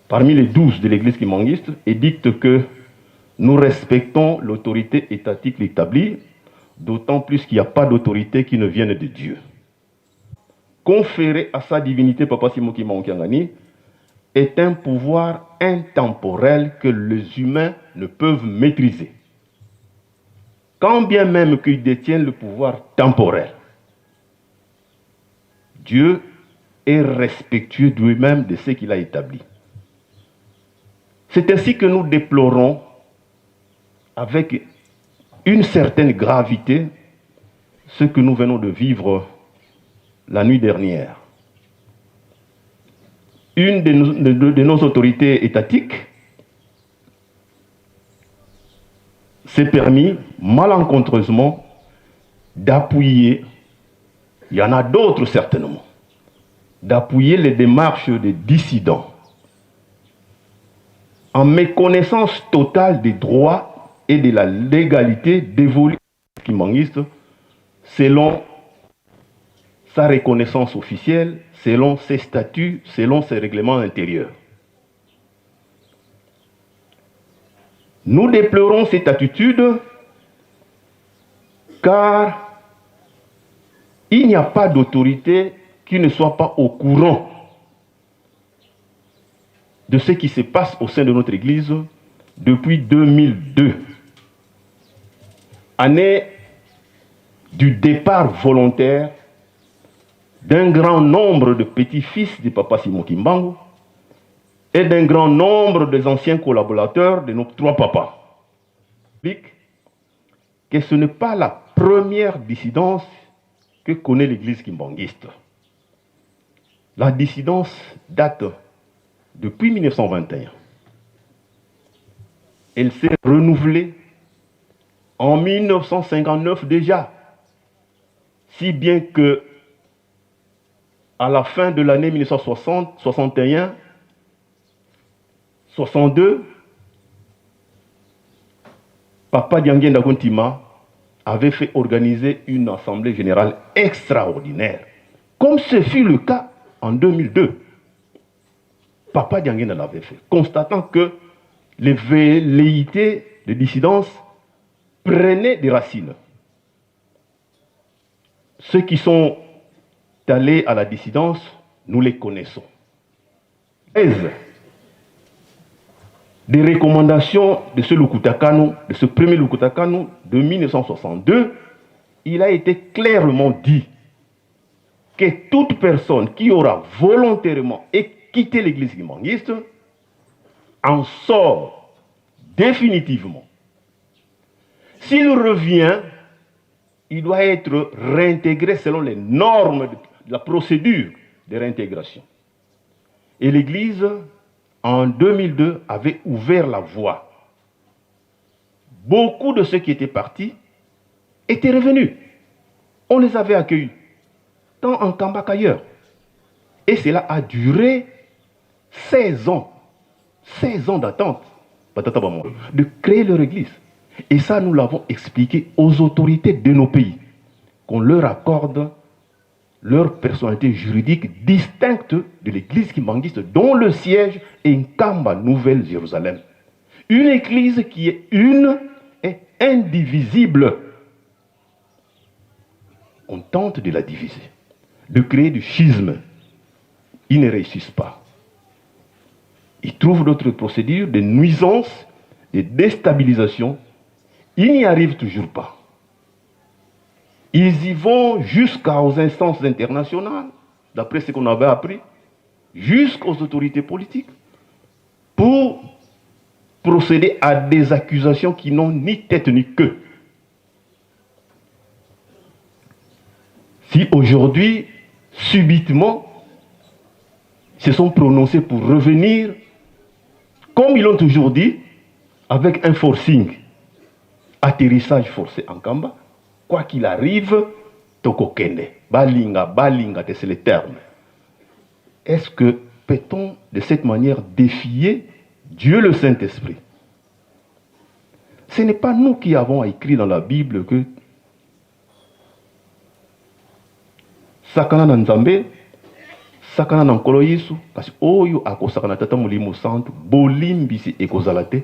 parmi les 12 de l'Église kimbanguiste édicte que nous respectons l'autorité étatique établie, d'autant plus qu'il n'y a pas d'autorité qui ne vienne de Dieu. Conféré à sa divinité, Papa Simon Kimbangu Kiangani, est un pouvoir intemporel que les humains ne peuvent maîtriser. Quand bien même qu'ils détiennent le pouvoir temporel, Dieu est respectueux de lui-même de ce qu'il a établi. C'est ainsi que nous déplorons avec une certaine gravité ce que nous venons de vivre la nuit dernière. Une de nos autorités étatiques s'est permis malencontreusement d'appuyer, il y en a d'autres certainement, d'appuyer les démarches des dissidents en méconnaissance totale des droits et de la légalité dévolue kimbanguiste selon sa reconnaissance officielle, selon ses statuts, selon ses règlements intérieurs. Nous déplorons cette attitude car Il n'y a pas d'autorité qui ne soit pas au courant de ce qui se passe au sein de notre Église depuis 2002, année du départ volontaire d'un grand nombre de petits-fils de Papa Simon Kimbangu et d'un grand nombre des anciens collaborateurs de nos trois papas. Que ce n'est pas la première dissidence que connaît l'église kimbanguiste. La dissidence date depuis 1921. Elle s'est renouvelée en 1959 déjà, si bien que à la fin de l'année 1960, 61, 62, Papa Diangienda Kuntima avait fait organiser une assemblée générale extraordinaire, comme ce fut le cas en 2002. Papa Diangienda l'avait fait, constatant que les velléités de dissidence prenaient des racines. Ceux qui sont allés à la dissidence, nous les connaissons. Des recommandations de ce Lukutakanu, de ce premier Lukutakanu de 1962, il a été clairement dit que toute personne qui aura volontairement quitté l'église kimbanguiste en sort définitivement. S'il revient, il doit être réintégré selon les normes de la procédure de réintégration. Et l'église, en 2002, avait ouvert la voie. Beaucoup de ceux qui étaient partis étaient revenus. On les avait accueillis, tant en Kamba qu'ailleurs. Et cela a duré 16 ans. 16 ans d'attente, de créer leur église. Et ça, nous l'avons expliqué aux autorités de nos pays, qu'on leur accorde leur personnalité juridique distincte de l'église kimbanguiste, dont le siège est Nkamba, Nouvelle-Jérusalem. Une église qui est une et indivisible. On tente de la diviser, de créer du schisme. Ils ne réussissent pas. Ils trouvent d'autres procédures, des nuisances, des déstabilisations. Ils n'y arrivent toujours pas. Ils y vont jusqu'aux instances internationales, d'après ce qu'on avait appris, jusqu'aux autorités politiques, pour procéder à des accusations qui n'ont ni tête ni queue. Si aujourd'hui, subitement, se sont prononcés pour revenir, comme ils l'ont toujours dit, avec un forcing, atterrissage forcé en Kamba, quoi qu'il arrive, tokokende, balinga, balinga, c'est le terme. Est-ce que peut-on de cette manière défier Dieu le Saint-Esprit? Ce n'est pas nous qui avons écrit dans la Bible que sakana na Nzambe, sakana na Nkolo Yesu, kasi oyo akosakana Tata Molimo Santu, bolimbisi ekozala te.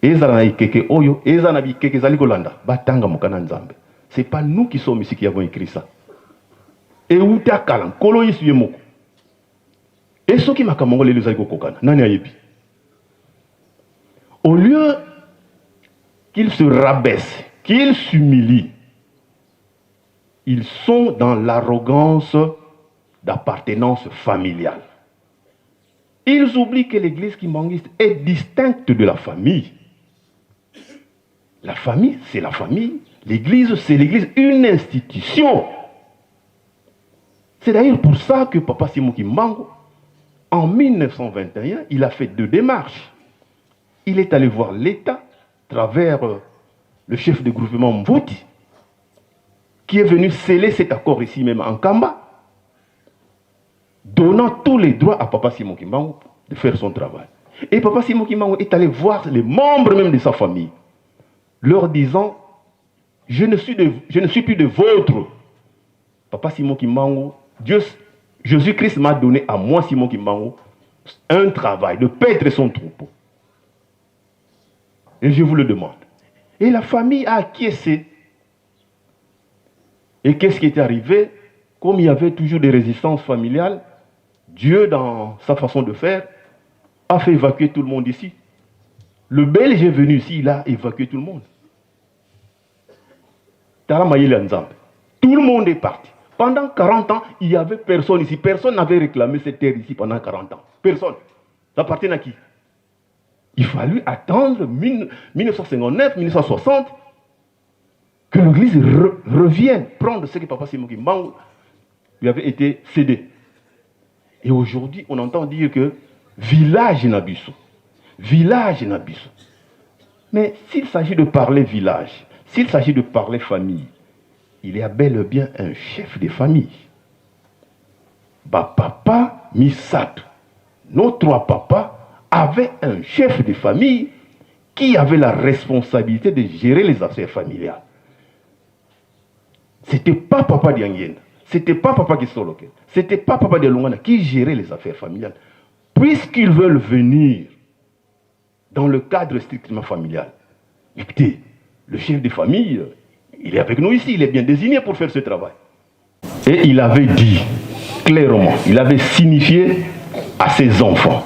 Ezala na ikeke oyo, ezala na bikeke ezali kolanda, batanga mokana Nzambe. C'est pas nous qui sommes ici qui avons écrit ça. Euta kala, Nkolo Yesu ye moko. Et soki makambo ngo lelo ezali kokokana, nani ayebi? Au lieu qu'ils se rabaissent, qu'ils s'humilient, ils sont dans l'arrogance d'appartenance familiale. Ils oublient que l'église kimbanguiste est distincte de la famille. La famille, c'est la famille. L'église, c'est l'église, une institution. C'est d'ailleurs pour ça que Papa Simon Kimbangu, en 1921, il a fait deux démarches. Il est allé voir l'État, à travers le chef de groupement Mvouti, qui est venu sceller cet accord ici même en Kamba, donnant tous les droits à Papa Simon Kimbangu de faire son travail. Et Papa Simon Kimbangu est allé voir les membres même de sa famille, leur disant, je ne suis plus de vôtre. Papa Simon Kimbangu, Dieu, Jésus-Christ m'a donné à moi, Simon Kimbangu, un travail de paître son troupeau. Et je vous le demande. Et la famille a acquiescé. Et qu'est-ce qui était arrivé? Comme il y avait toujours des résistances familiales, Dieu, dans sa façon de faire, a fait évacuer tout le monde ici. Le Belge est venu ici, il a évacué tout le monde. Tout le monde est parti. Pendant 40 ans, il n'y avait personne ici. Personne n'avait réclamé cette terre ici pendant 40 ans. Personne. Ça appartient à qui? Il fallut attendre 1959, 1960, que l'église revienne prendre ce que Papa Simon Kimbangu lui avait été cédé. Et aujourd'hui, on entend dire que village na biso, village na biso. Mais s'il s'agit de parler village, s'il s'agit de parler famille, il y a bel et bien un chef de famille. Ba papa misato, nos trois papas avaient un chef de famille qui avait la responsabilité de gérer les affaires familiales. C'était pas papa Diangienda, c'était pas papa Kisoloke, c'était pas papa Dialungana qui gérait les affaires familiales. Puisqu'ils veulent venir dans le cadre strictement familial, écoutez, le chef de famille, il est avec nous ici, il est bien désigné pour faire ce travail. Et il avait dit clairement, il avait signifié à ses enfants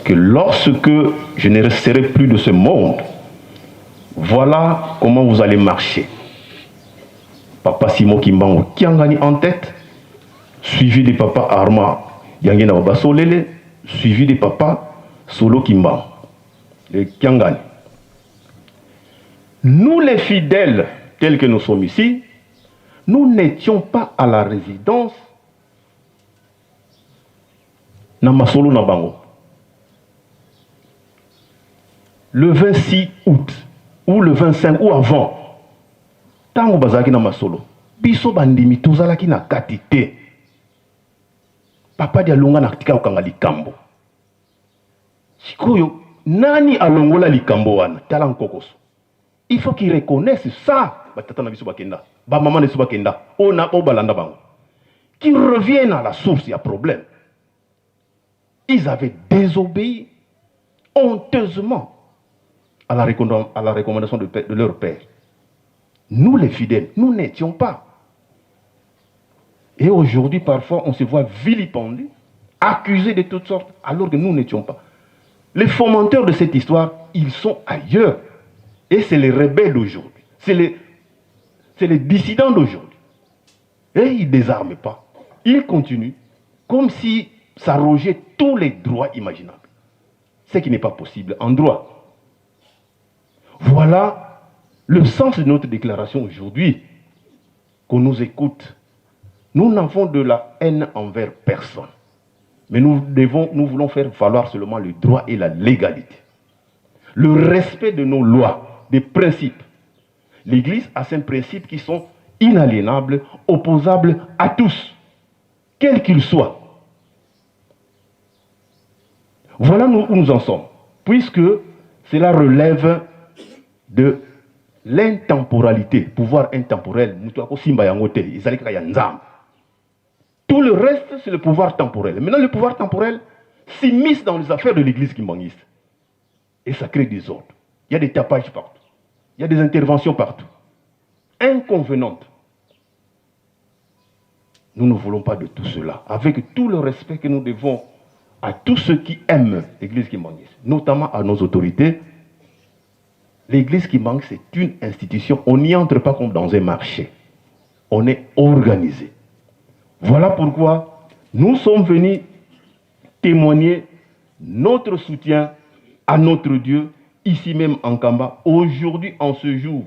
que lorsque je ne resterai plus de ce monde, voilà comment vous allez marcher. Papa Simon Kimbangu Kiangani en tête, suivi de papa Armand Diangienda Basolele, suivi de papa Solo Kimbangu de Kiangani. Nous les fidèles, tels que nous sommes ici, nous n'étions pas à la résidence na masolo na bango. Le 26 août ou le 25 ou avant, tango bazalaki na masolo, biso bandimi tozalaki na kati te. Papa Dialungana na tika kokanga likambo. Sikoyo, nani alongola likambo wana? Tala nkokoso. Il faut qu'ils reconnaissent ça. Ba tata na biso bakenda, ba mama na biso bakenda, o na o balanda bango. Qu'ils reviennent à la source, il y a problème. Ils avaient désobéi honteusement à la recommandation de leur père. Nous les fidèles, nous n'étions pas. Et aujourd'hui, parfois, on se voit vilipendés, accusés de toutes sortes, alors que nous n'étions pas. Les fomenteurs de cette histoire, ils sont ailleurs. Et c'est les rebelles d'aujourd'hui. C'est les dissidents d'aujourd'hui. Et ils ne désarment pas. Ils continuent comme si s'arrogeaient tous les droits imaginables. Ce qui n'est pas possible en droit. Voilà le sens de notre déclaration aujourd'hui. Qu'on nous écoute. Nous n'avons de la haine envers personne. Mais nous voulons faire valoir seulement le droit et la légalité. Le respect de nos lois, des principes. L'Église a ces principes qui sont inaliénables, opposables à tous, quels qu'ils soient. Voilà où nous en sommes, puisque cela relève de l'intemporalité, pouvoir intemporel, mutu ako simba yango te, ezali kaka ya Nzambe. Tout le reste, c'est le pouvoir temporel. Maintenant, le pouvoir temporel s'immisce dans les affaires de l'église kimbanguiste. Et ça crée des ordres. Il y a des tapages partout. Il y a des interventions partout. Inconvenantes. Nous ne voulons pas de tout cela. Avec tout le respect que nous devons à tous ceux qui aiment l'église kimbanguiste, notamment à nos autorités, l'église kimbanguiste, c'est une institution. On n'y entre pas comme dans un marché. On est organisé. Voilà pourquoi nous sommes venus témoigner notre soutien à notre Dieu, ici même en Nkamba, aujourd'hui en ce jour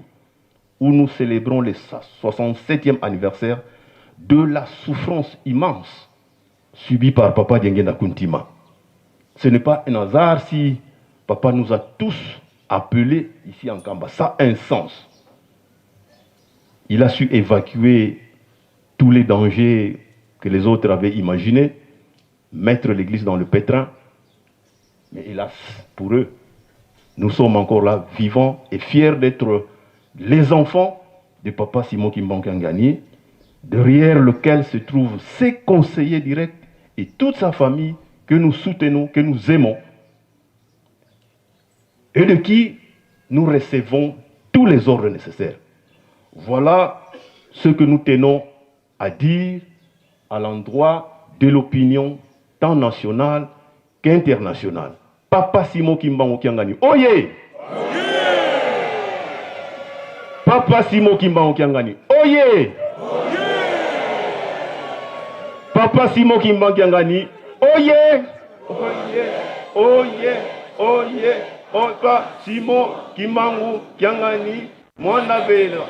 où nous célébrons le 67e anniversaire de la souffrance immense subie par Papa Diangienda Kuntima. Ce n'est pas un hasard si Papa nous a tous appelés ici en Nkamba. Ça a un sens. Il a su évacuer tous les dangers que les autres avaient imaginés, mettre l'église dans le pétrin. Mais hélas, pour eux, nous sommes encore là, vivants et fiers d'être les enfants de Papa Simon Kimbangu Kiangani, derrière lequel se trouvent ses conseillers directs et toute sa famille que nous soutenons, que nous aimons, et de qui nous recevons tous les ordres nécessaires. Voilà ce que nous tenons à dire à l'endroit de l'opinion tant nationale qu'internationale. Papa Simon Kimbangu Kiangani, oye! Papa Simon Kimbangu Kiangani, oye! Papa Simon Kimbangu Kiangani, oye! Oye! Oye! Oye! Papa Simon Kimbangu Kiangani, mwana bela,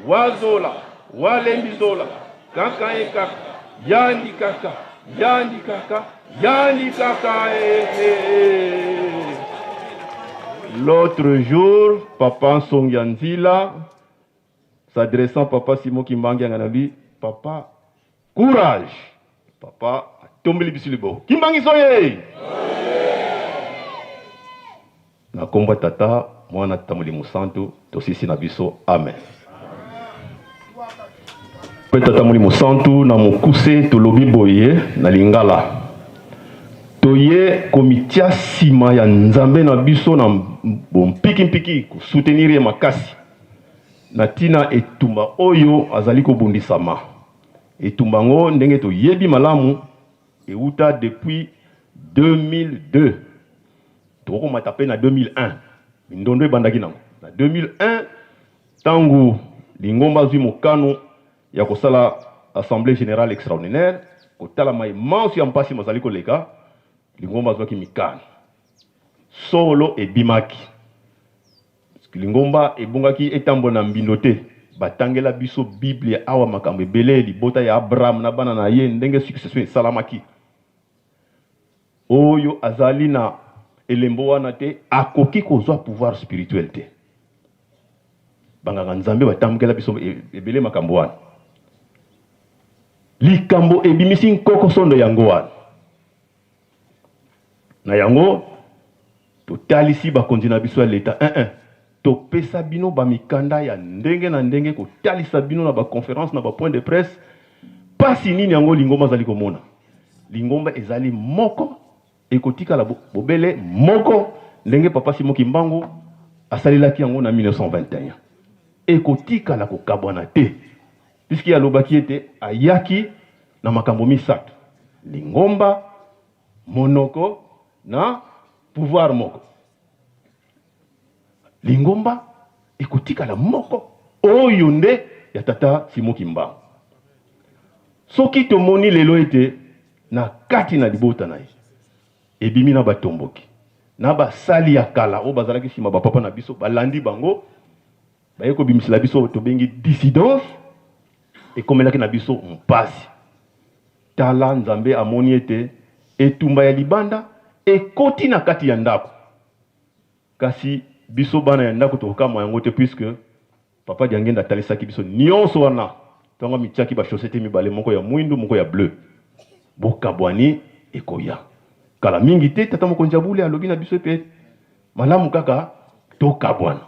wazola, walembizola, kaka e kaka, yandi kaka, yandi kaka, yandi kaka, eh, eh, eh. L'autre jour, Papa Nsongianzila, s'adressant à Papa Simon Kimbangu Kiangani, Papa, courage. Papa, tombeli biso libo. Kimbangi soye! Na kombo ya Tata, Mwana, Tata Molimo Santu, tosisi na biso. Amen. Pe Tata Molimo Santu, na mokuse tolobi boye na lingala. Toye komitia sima ya Nzambe na biso na bompiki-mpiki, kosoutenir ye makasi na tina etumba oyo azali kobundisama. Etumba yango ndenge toyebi malamu euta depuis 2002. Tokomata pe na 2001. Mindondo ebandaki nango na 2001 tango lingomba azwi mokano ya kosala assemblée générale extraordinaire, kotala maye manso ya mpasi mazali koleka, lingomba azwaki mikano. Solo ebimaki. Lingomba ebongaki etambola na mbindo te. Batangela biso Biblia awa makambo ebele, libota ya Abraham na bana na ye, ndenge succession esalamaki. Oyo azali na elembo wana te akoki kozwa pouvoir spirituel te. Banganga Nzambe batambukela biso ebele makambo wana. Likambo ebimisi nkoko sondo yango wana. Na yango totalisi bakonzi na biso ya leta eh eh, topesa bino ba mikanda ya ndenge na ndenge kotalisa bino na ba conference na ba point de presse pasi nini yango lingomba azali komona. Lingomba ezali moko ekotikala bobele moko ndenge Papa Simon Kimbangu asalelaki yango na 1921. Ekotikala kokabwana te puisque alobaki ete ayaki na makambo misato, lingomba, monoko na pouvoir moko. Lingomba ekotikala moko oyo nde ya Tata Simon Kimbangu. Soki tomoni lelo ete na kati na libota na ye ebimi na batomboki na basali ya kala oyo bazalaki nsima ba papa na biso balandi bango baye kobimisela biso oyo tobengi dissidence, ekomelaki na biso mpasi. Tala, Nzambe amoni ete etumba ya libanda ekoti na kati ya ndako, kasi biso bana ya ndako tokokamwa yango te, puisque Papa Diangenda atalisaki biso nionso wana tango amitiaki ba chaussette mibale, moko ya mwindu, moko ya bleu. Bokabwani ekoya kala mingi te. Tata mokonzi ya bule alobi na biso ete malamu kaka tokabwana.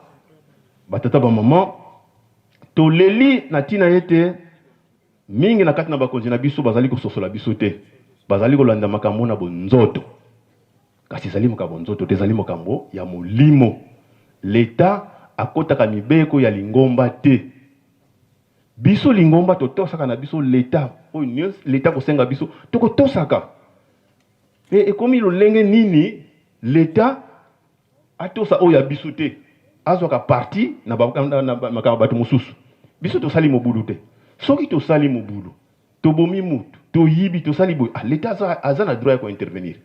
Ba tata ba maman, toleli na tina ete mingi na kati na bakonzi na biso bazali kososola biso te, bazali kolanda makambo na bonzoto. Kasi ezali makambo ya nzoto te, ezali makambo ya molimo. Leta akotaka mibeko ya lingomba te. Biso lingomba totosaka na biso leta, oyo nionso leta akosenga biso tokotosaka. Pe ekomi lolenge nini leta atosa oyo ya biso te, azwaka parti na makambo ya bato mosusu. Biso tosali mobulu te. Soki tosali mobulu, tobomi mutu, toyibi, tosali boye, ah, l'etat aza, aza na droit ya ko intervenir.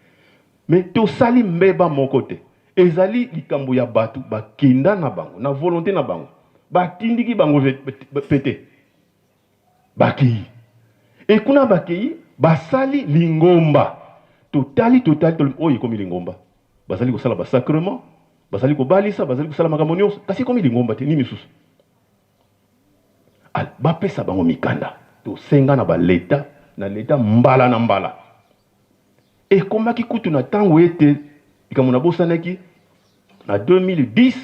Mais tosali mbeba moko te. Ezali likambo ya batu bakenda na bango, na volonte na bango. Batindiki bango pe te. Bakeyi. Et kuna bakeyi, basali lingomba. Totali, totali, tolobi, oyo ekomi lingomba. Bazali kosala ba sacrement, bazali kobalisa, bazali kosala makambo nyonso, kasi ekomi lingomba te, nini susu? Al, bapesa bango mikanda. Tosenga na ba leta, na leta mbala na mbala. Ekomaki kutu na tango ete likambo nabosanaki, na 2010,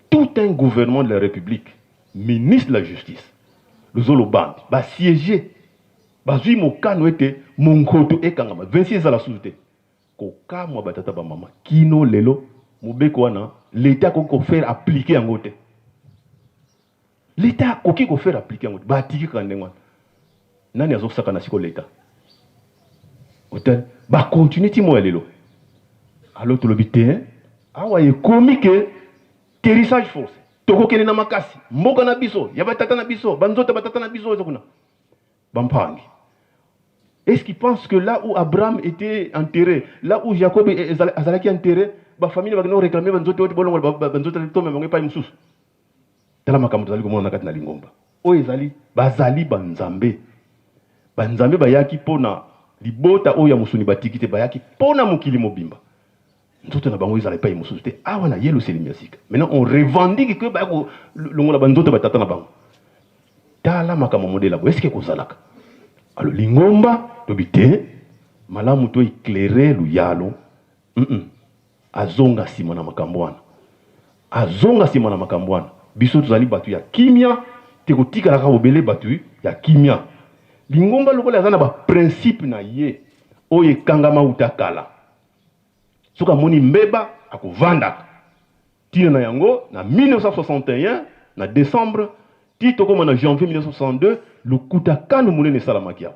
tout un gouvernement de la Republique, ministre de la justice, Luzolo Bambi, ba siéger, bazui mokano ete monkoto ekangama, 26 ezala susu te. Kokamwa ba tata ba mama, kino lelo mobeko wana l'etat akoki ko faire appliquer yango te. L'Etat akoki ko faire appliquer yango te. Batiki kaka ndenge wana. Nani azosakana sikoyo l'Etat? Hotel ba continuer ti moya lelo. Alors tolobi te awa ekomi ke terrissage forcé. Tokokende na makasi mboka na biso ya batata na biso banzoto ya batata na biso eza kuna. Bampangi. Est-ce qu'ils pensent que là où Abraham était enterré, là où Jacob azalaki enterré, ba famille bakende réclamer banzoto oyo bolongola banzoto to bango epai mosusu? Tala makambo tozali komona na kati na lingomba oyo ezali bazali banzambe. Banzambe bayaki mpo na libota oyo ya mosuni batiki te, bayaki mpo na mokili mobimba. Nzoto na bango ezala epai mosusu te, awa na Yelusalemi ya sika. Maintenant on revendique que baya kolongola banzoto ya batata na bango. Tala makambo modela boye, eske kozalaka? Alors lingomba lobi te, malamu to éclairer luyalo. Azonga nsima na makambo wana, azonga nsima na makambo wana. Biso tozali bato ya kimia te, kotikala kaka bobele bato ya kimia. Lingomba lokola aza na ba principe na ye oyo ekangama uta kala, soki amoni mbeba akovandaka. Ntina na yango, na 1961 na décembre ti tokoma na janvier 1962, lokuta kanu monene esalamaki awa,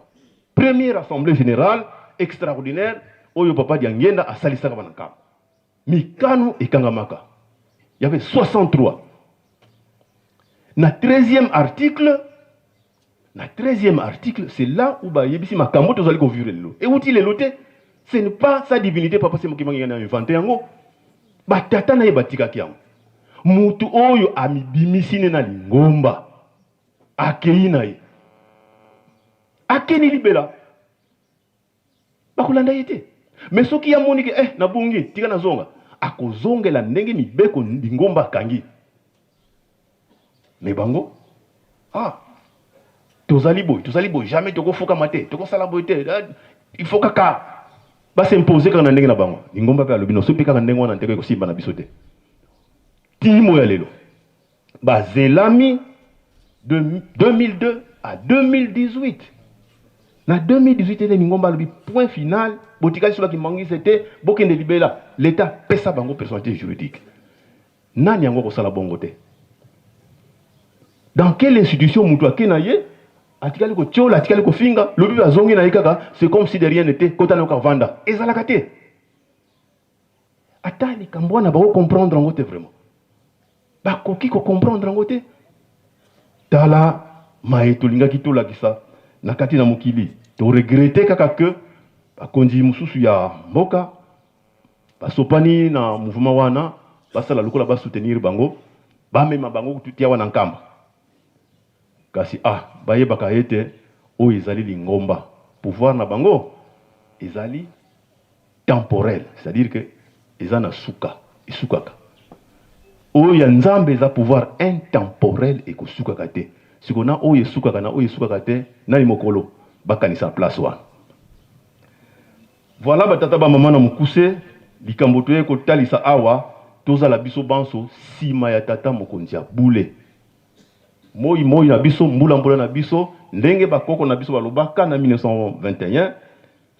première assemblée générale extraordinaire oyo papa Diangienda asalisaka bana Nkamba. Mikano ekangamaka, il y avait 63 na 13e article. Na 13e article, c'est là où bayebisi makambo tozali kovivre lelo euti lelo te. Ce n'est pas sa divinité papa Simon Kimbangu na inventé yango, batata na ye batikaki yango. Mutu oyo amibimisi ne na lingomba akei na ye, akeni libela, bakolanda ye te. Mais soki amoni ke nabungi, tika nazonga, akozongela ndenge mibeko lingomba akangi. Mais bango, tozali boye, tozali boye, jamais tokofukama te, tokosala boye te, il faut kaka basimpose kaka na ndenge na bango. Lingomba mpe alobi no, soki mpe kaka ndenge wana nteko ekosimba na biso te. Timo ya lelo bazelami de 2002 à 2018. Na 2018 ete lingomba alobi point final, botikali so bakimbangisi te, bokende libela. L'état pesa bango personnalité juridique. Nani yango kosala bongo te? Dans quelle institution mutu ake na ye, atikali kotiola, atikali kofinga, lobi bazongi na ye kaka, c'est comme si de rien n'était, kota na yo kavanda? Ezalaka te. Ata likambo wana bako comprendre yango te, vraiment bakoki kocomprendre yango te. Tala maye tolingaki tolakisa na kati na mokili. Toregretter kaka ke bakonzi mosusu ya mboka basopani na mouvement wana, basala lokola basoutenir bango, bamema bango kutu wana Nkamba. Kasi bayebaka ete oyo ezali lingomba, pouvoir na bango ezali temporel, c'est-à-dire que eza na suka, esukaka. Oyo ya Nzambe eza pouvoir intemporel, ekosukaka te. Siko na oyo esukaka na oyo esukaka te, nani mokolo bakanisa place wana? Voilà batata bamama, na mokuse likambo toye kotalisa awa, tozala biso banso nsima ya tata mokonzi ya bule. Moi moi na biso, mbula mbula na biso, ndenge bakoko na biso balobaka na 1921,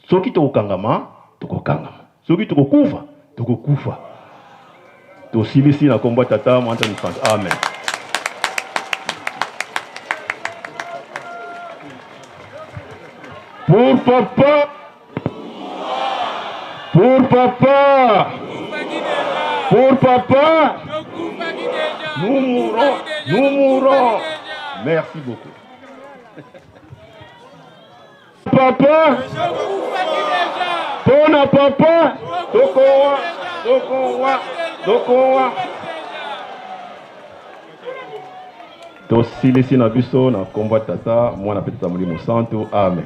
soki tokokangama, tokokangama, soki tokokufa, tokokufa. Tosilisi na kombo ya Tata, Mwana, Mosantu, amen. Pour papa, pour papa, pour papa, nous mourrons, nous mourrons. Merci beaucoup. Papa, pona papa, tokowa, tokowa, tokowa. Tosilisi na biso na kombo ya Tata, Mwana mpe Tata Molimo Santu, amen.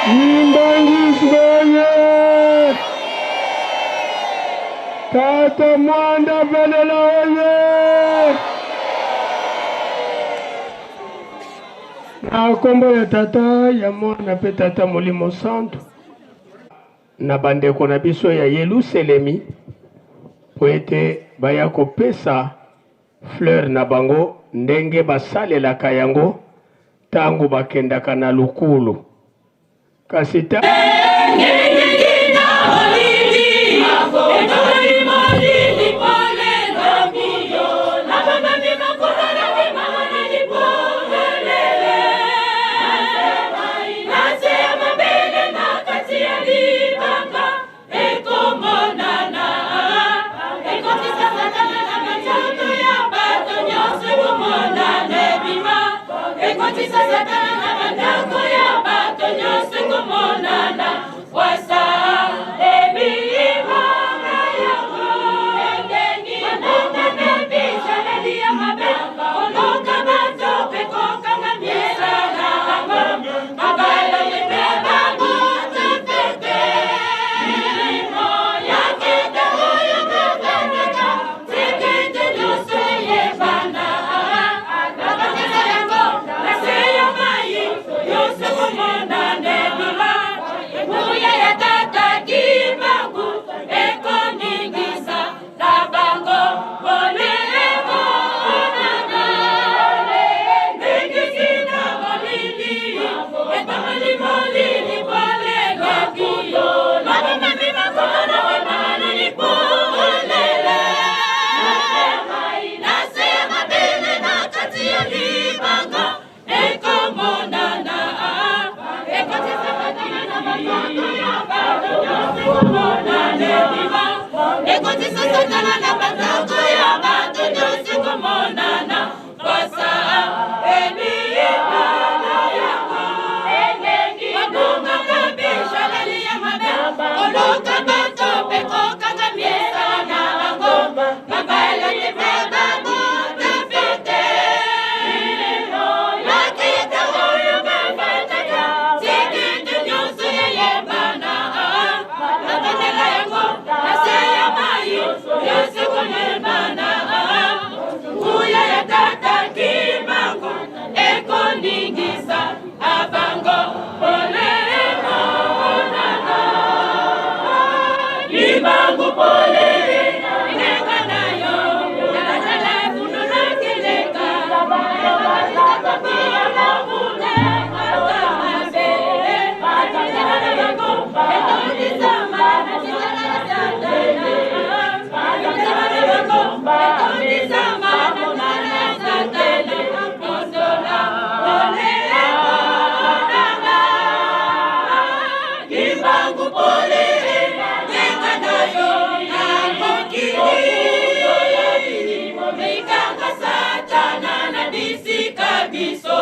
Kimbanguiste oye! Tata Mwanda Velela oye! Na nkombo ya Tata, ya Mwana mpe Tata Molimo Santu, na bandeko na biso ya Yeluselemi, mpo ete baya kopesa fleur na bango ndenge basalelaka yango ntango bakendaka na lukulu. Kasi ta Ekotisa satana na bandako ya bato nyonso ekomonana wasa ebimaka yango engengi mabonga na bizaleli ya mabe koluka bato mpe kokanga misala bango mabaloli mpe bango tepete milimo ya kete oyo bakangaka tekete nyonso eyebana bakangaka yango na se ya mai nyonso komona nebima nguya ya tata kimbangu ekoningisa na bango pole emonana ndenge na molili etomoli molili pole lwakiyo mabomami makolo emanani polele na se ya mabele na kati ya libanga ekomonana ekotisa satana na banzoto ya bato nyonso komonana ebima ekotisa satana na banzoto ya bato nyonso komonana basa ebiyebana yango engengi babunga na bizaleli ya mabe koluka bato mpe kokanga misala na bango babalaki mpe bango tafete makita oyo bafandaka tikiti nyonso eyebana bakotela yango na se ya mai nyonso koyebana nguya ya tata kimbangu ekoningisa abango pole emonana kimbangu pole ngenga na yo nalatala funolakeleka Kimbangu pole ngenga na yo na mokili mikanga satana na bisika biso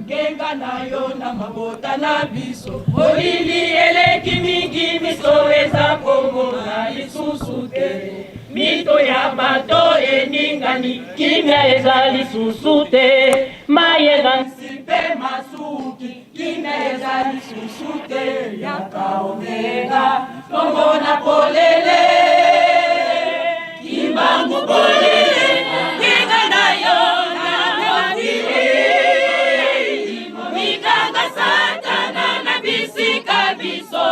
Ngenga na yo na mabota na biso molili eleki mingi miso eza komona lisusu te mito ya bato eninga. Basakani, kimia eza lisusu te, mai eza nsi mpe masuki, kimia eza lisusu te, yaka omega, komona polele, Kimbangu polele, ngenga na yo na mokili, mikanga Satana na bisika biso.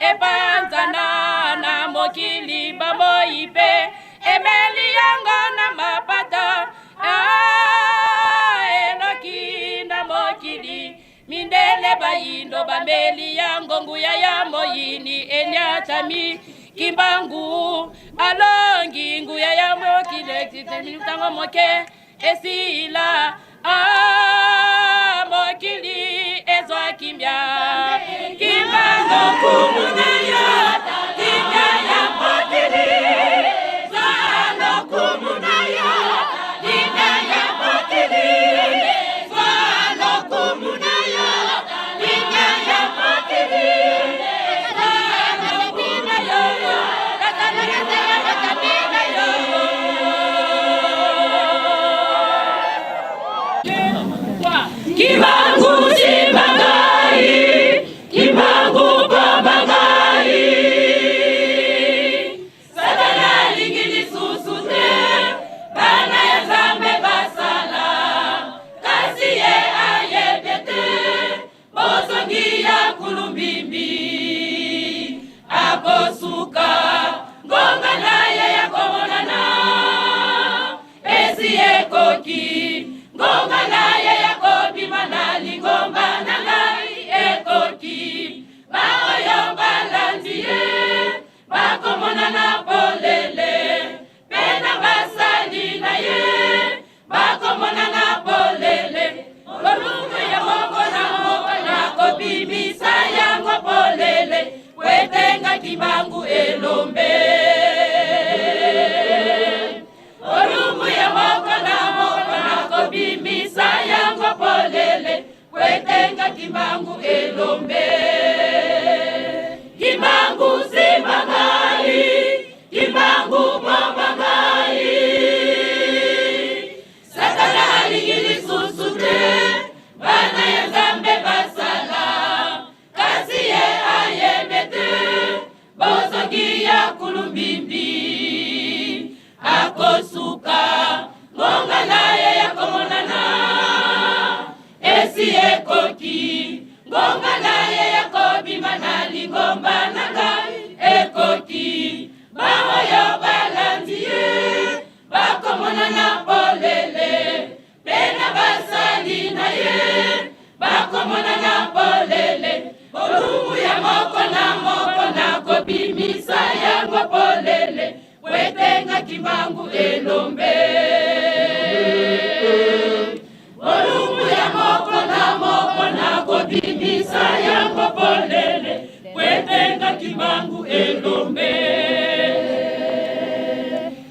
Epanzana na mokili bamoi mpe emeli yango na mapata. Ah, eloki na mokili mindele bayindo bameli yango nguya ya moyini eliatami Kimbangu alongi nguya ya mokili ntango moke esila. Ah, mokili ezwa kimia. Kimbangu kumu na yo, kimia ya mokili. Zwa lokumu na yo, kimia ya mokili. Zwa lokumu na yo, kimia ya mokili. Zwa lokumu na yo, kimia ya yo. Kimbangu simba ngai, Kimbangu bomba ngai. Satana alingi lisusu te, bana ya Nzambe basala, kasi ye ayebi ete bozongi ya kulumbimbi akosuka ngonga na ye ya komonana esi ekoki, ngonga na ye ya kobima na lingomba na ngai ekoki. Baoyo balandi ye bakomonana polele, mpe na basali na ye bakomonana polele. Bolumbu ya moko na moko nakobimisa yango polele, po etenga Kimbangu elombe. Bolumbu ya moko na moko nakobimisa yango polele, po etenga Kimbangu elombe. Kimbangu simba ngai, Kimbangu bomba ngai. Satana alingi lisusu te bana ya Nzambe basala, kasi ye ayebi ete bozongi ya kulumbimbi akosuka ngonga na ye ya komonana esi ekoki, ngonga na ye ya kobima na lingomba na ngai ekoki. Baoyo balandi ye bakomonana polele, mpe na basali na ye bakomonana polele. Bolumbu ya moko na moko nakobimisa yango polele, po etenga Kimbangu elombe. Bolumbu ya moko na moko nakobimisa yango polele, po etenga Kimbangu elombe.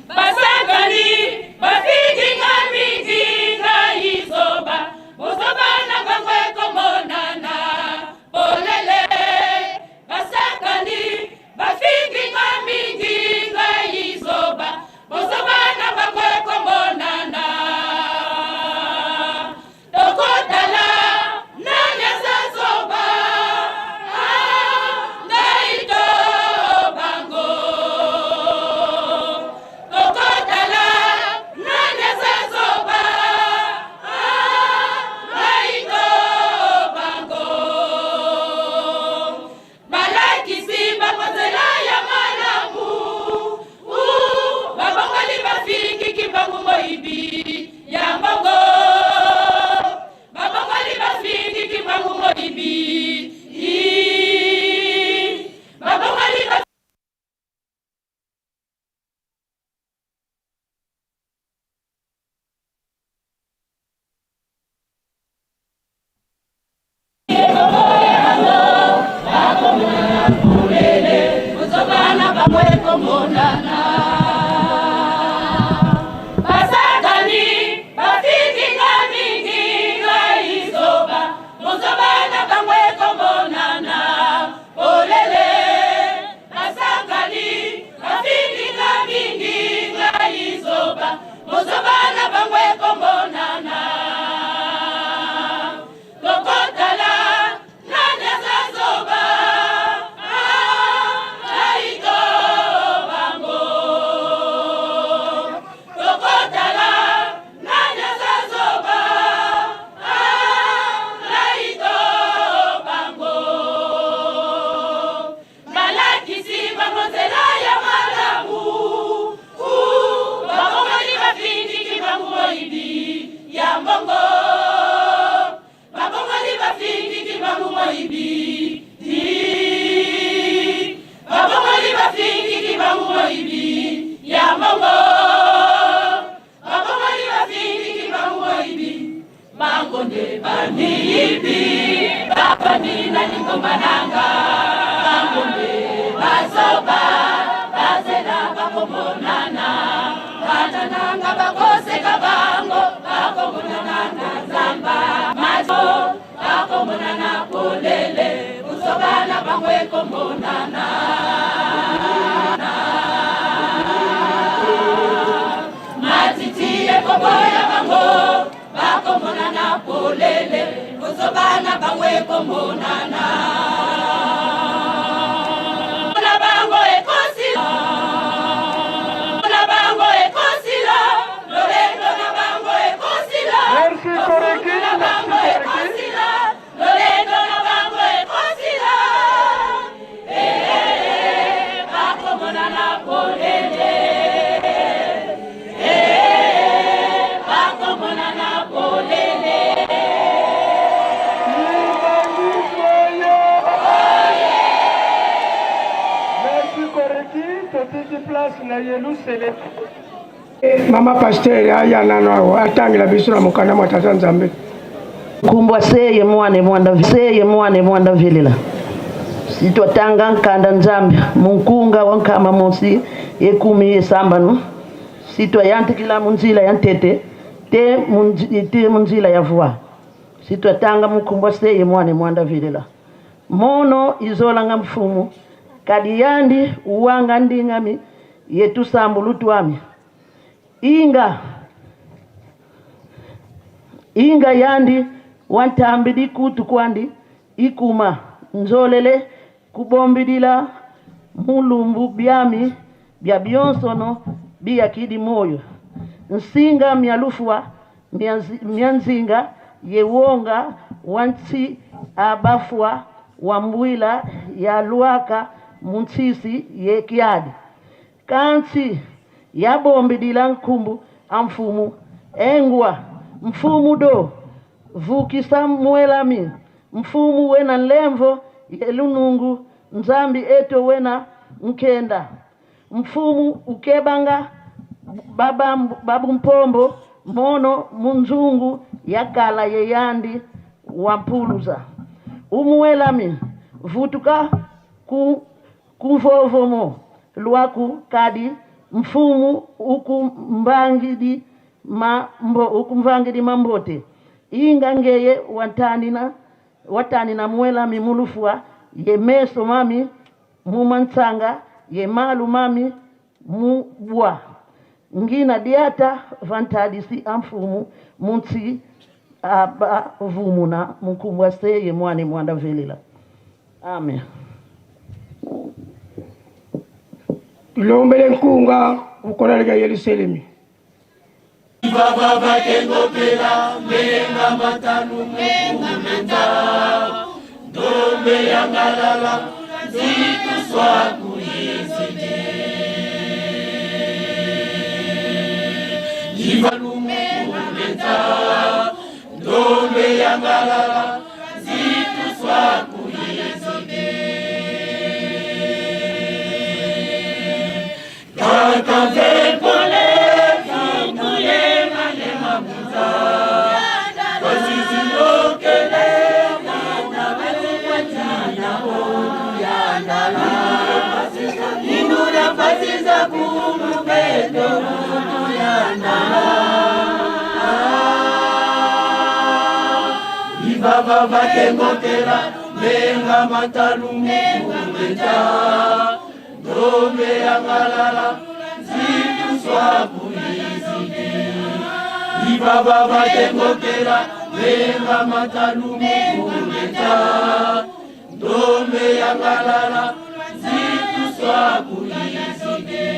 Basakani bafingi nga mingi, ngai zoba, bozoba na bango ekomonana polele. Basakani bafingi nga mingi, ngai zoba, bozoba na bango ekomonana. ekomonana. Basakani bafinginga mingi ngai zoba, bozoba na bango ekomonana polele. Basakani bafinginga mingi ngai zoba, bozoba na bango ekomonana. Tokotala nani aza zoba, ah, ngai to bango. Tokotala nani aza zoba, ah, ngai to bango. Balakisi bango nzela ya malamu, babongoli bafindiki bango moyibi ya mbongo. Babongoli bafingiki bango moyibi. Babongoli bafingiki bango moyibi ya mbongo. Babongoli bafingiki bango moyibi. Bango nde bamiyibi bafandi na lingomba nanga. Bango nde bazoba bazela bakomonana. Bana nanga bakoseka bango bakomonana na zamba. Maso bakomonana polele buzoba na bango ekomonana. Matiti ekoboya bango bakomonana polele buzoba na bango ekomonana. Na bango ekosila, na bango ekosila, lolendo na bango ekosila. Merci Koreki, na bango ekosila, lolendo na bango ekosila. Eh, bakomonana polele. Eh, bakomonana polele. Merci Koreki, totiki place na Yelusalemi. Mama pasteur aya nano awa atangela biso na mokanda mwa Tata Nzambe. Kumbwa seye mwana mwanda seye mwana mwanda velela sitwatanga nkanda Nzambe munkunga wa nkama mosi ekumi esambano sitwayantikila munzila ya ntete te te munzila ya voa sitwatanga mukumbwa seye mwana mwanda velela mono izolanga mfumu kadi yandi uwanga ndingami yetusambulu twami inga inga yandi wantambi dikutu kwandi ikuma nzolele kubombidila mulumbu byami bya byonsono biyakidi moyo nsinga myalufwa myanzinga yewonga wantsi abafwa wambwila ya lwaka muntsisi yekyadi kansi yabombidila nkumbu amfumu engwa mfumu do vukisa mwelami mfumu wena nlemvo yelunungu nzambi eto wena nkenda mfumu ukebanga babumpombo mono munzungu yakala yeyandi wampuluza umuelami vutuka kumvovomo lwaku kadi mfumu ukumbangidi mambo ukumvangidi mambote inga ngeye watani na mwelami mulufwa ye meso mami mumantsanga ye malu mami mubwa ngina diata vantadisi amfumu muntsi aba vumuna mukumbwa seye mwane mwanda velela. Amen. Tulombele nkunga ukolaleka Yerusalemi. Baba bakengopela menga matanu mukumenda ndombe yangalala zituswa kuyizidi ivalumukumenda ndombe yangalala zituswa kuyizidi tata vepole Ivava tengokela menga matalumu kuleta ndombe yangalala nzituswa kuizidi Ivava tengokela menga matalumu kuleta ndombe yangalala nzituswa kuizidi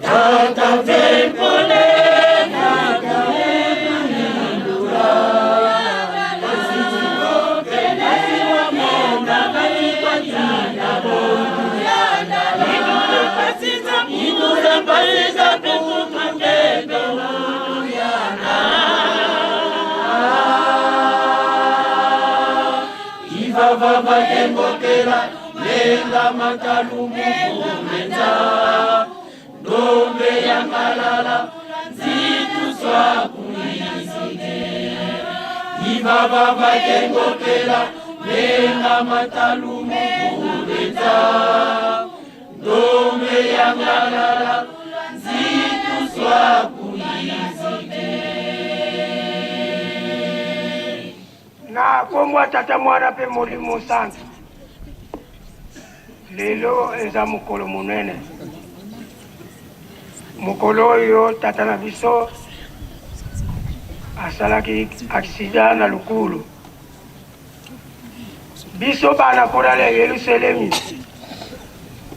Tata tempole Ivava lenga matalumu kumenza ndombe yangalala nzituswa kuizide Ivava tengokela lenga matalumu kumenza ndombe yangalala nzituswa kuizide Na kombo ya Tata, Mwana mpe Molimo Santu. Lelo eza mokolo monene, mokolo oyo tata na biso asalaki accident na Lukulu. Biso bana korale ya Yelusalemi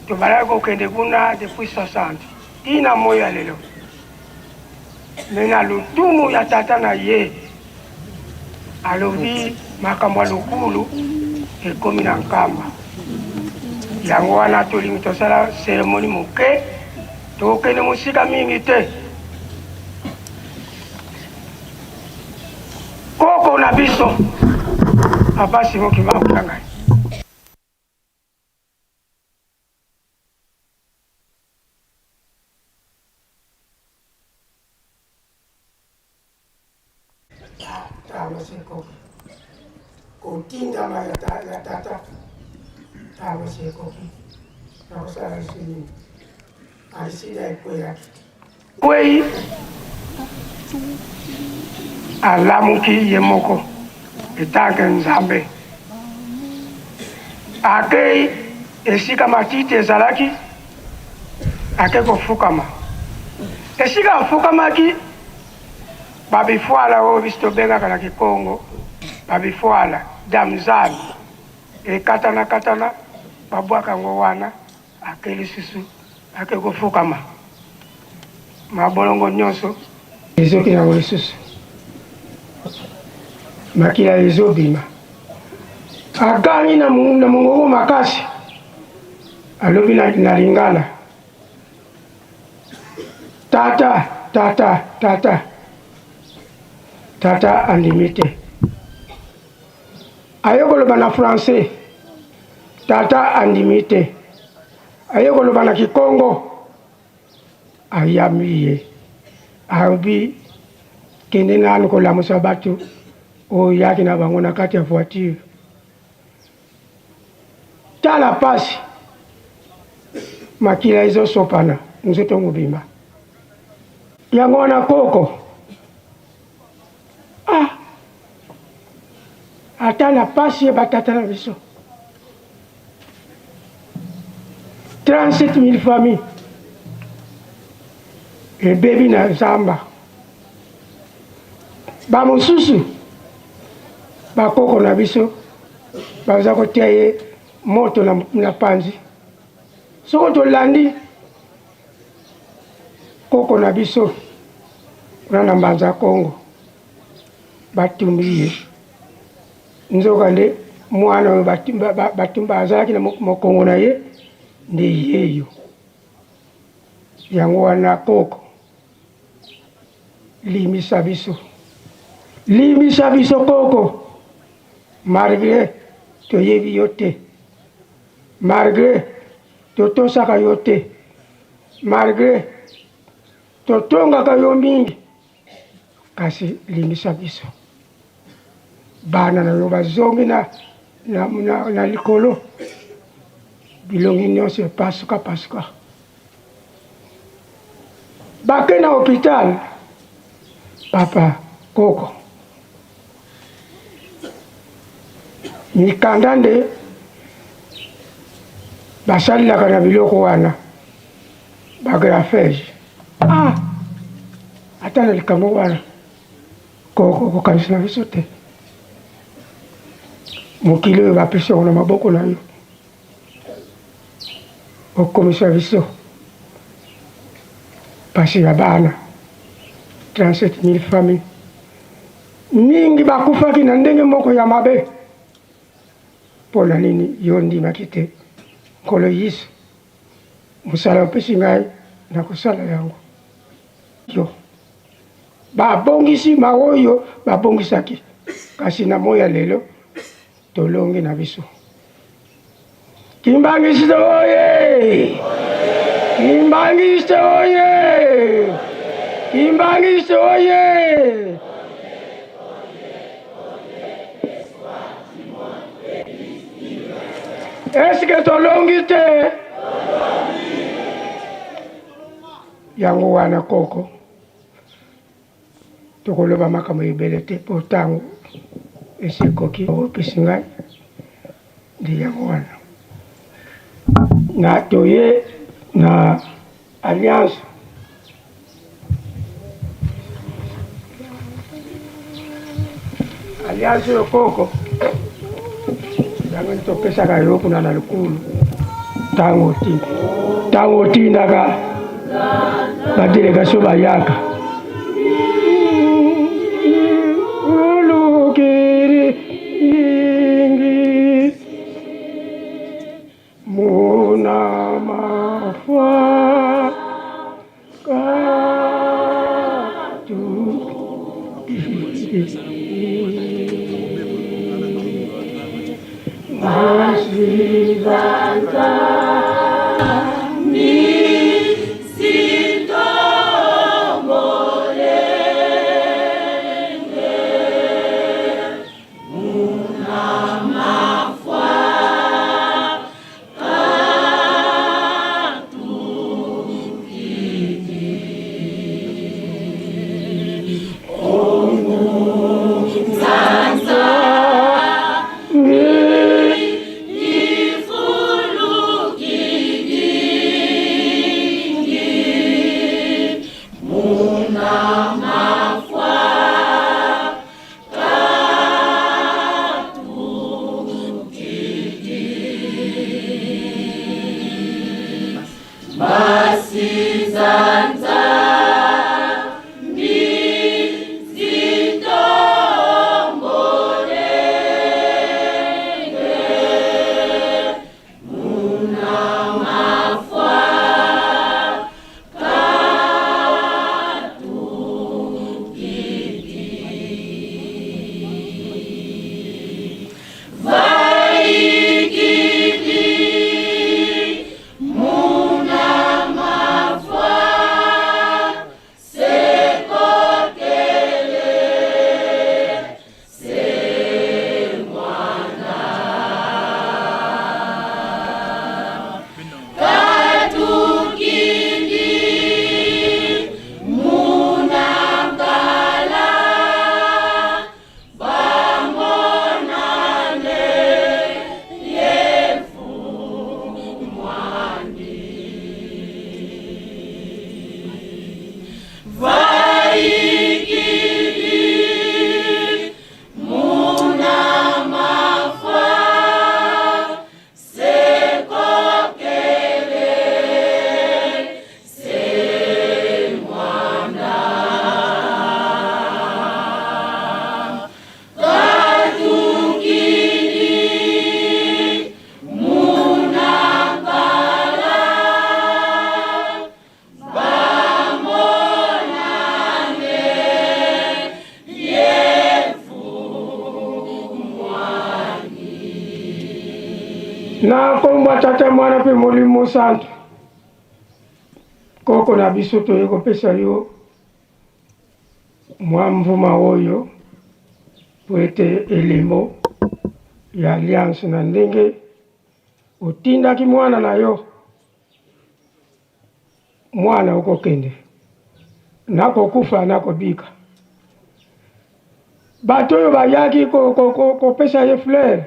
tobalaki kokende kuna depuis 60 tina moi ya lelo. Me na lotumu ya tata na ye alobi makambo ya Lukulu ekomi na Nkamba. Yango wana tolingi tosala seremoni moke, tokende mosika mingi te. Koko na biso Papa Simon Kimbangu Kiangani Ntango esi ekoki kotindama ya tata, ntango esi ekoki nakosala lisusu nini? Alisida ekweyaki kwei, alamuki ye moko etanke Nzambe, akei esika matiti ezalaki, ake kofukama esika afukamaki. Babifuala oyo biso tobengaka na kikongo babifuala damzan ekatana katana, babwaka yango wana. Ake lisusu, ake kofukama, mabolongo nyonso ezoki yango lisusu, makila ezobima. Agangi na mongongo makasi, alobi na lingala: Tata, tata, tata. Tata andimi te. Aye koloba na français, tata andimi te. Aye koloba na kikongo, ayambi ye. Alobi kende nanu kolamusa bato oyo yaki na bango na kati ya voiture. Tala pasi, makila ezosopana nzoto mobimba. Yango wana koko ah, ata na pasi ya batata na biso 37 000 famille ebebi na zamba, bamosusu bakoko na biso baza kotia ye moto na, na panzi. Soko tolandi koko na biso kuna na Mbanza Kongo, batumbi ye, nzoka nde mwana oyo batumba azalaki na mokongo na ye nde yeyo. Yango wana koko, limbisa biso, limbisa biso koko, malgre toyebi yo te, malgre totosaka yo te, malgre totongaka yo mingi, kasi limbisa biso. Bana na yo bazongi na, na, na, na likolo, bilongi nyonso epasuka pasuka. Bake na hopital. Papa koko mikanda nde basalelaka na biloko wana bagrafege. Ah, ata na likambo wana koko kokanisa na biso te. Mokili oyo bapesi yango na maboko na yo, okomisa biso pasi ya bana 37000 famille mingi bakufaki na ndenge moko ya mabe. Mpo na nini yo ondimaki te? Nkolo Yesu, mosala opesi ngai nakosala yango. Yo babongisi maoyo babongisaki, kasi na moi ya lelo tolongi na biso. Kimbangiste oye! Kimbangiste oye! Kimbangiste oye! Eske tolongi te? Yango wana koko Tokoloba makambo ebele te mpo ntango esi ekoki. Opesi ngai nde yango wana na toye na alliance alliance oyo koko yango topesaka yo kuna na lukulu ntango ntango otindaka badelegation bayaka muna mafa Na nkombo ya Tata, Mwana mpe Molimo Santu, koko na biso toye kopesa yo mwa mvuma oyo mpo ete elembo ya alliance na ndenge otindaki mwana na yo. Mwana okokende, nakokufa nakobika. Bato oyo bayaki kopesa ko, ko, ye fleur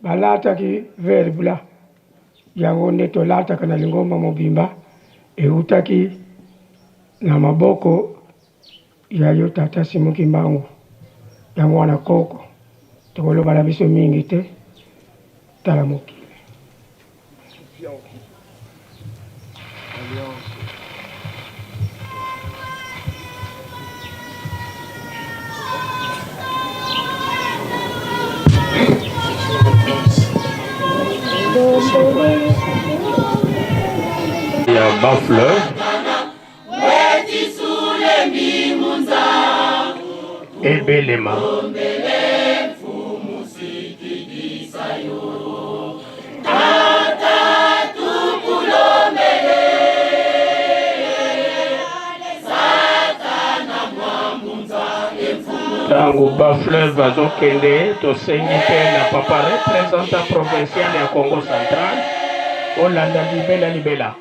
balataki vert blanc. Yango nde tolataka na lingomba mobimba, eutaki na maboko ya yo tata Simon Kimbangu. Yango wana koko, tokoloba na biso mingi te, tala mokili. Ya bafleur ebelema. Ntango bafleuve azokende, tosengi mpe na papa représentant provincial ya Congo central olanda libela libela.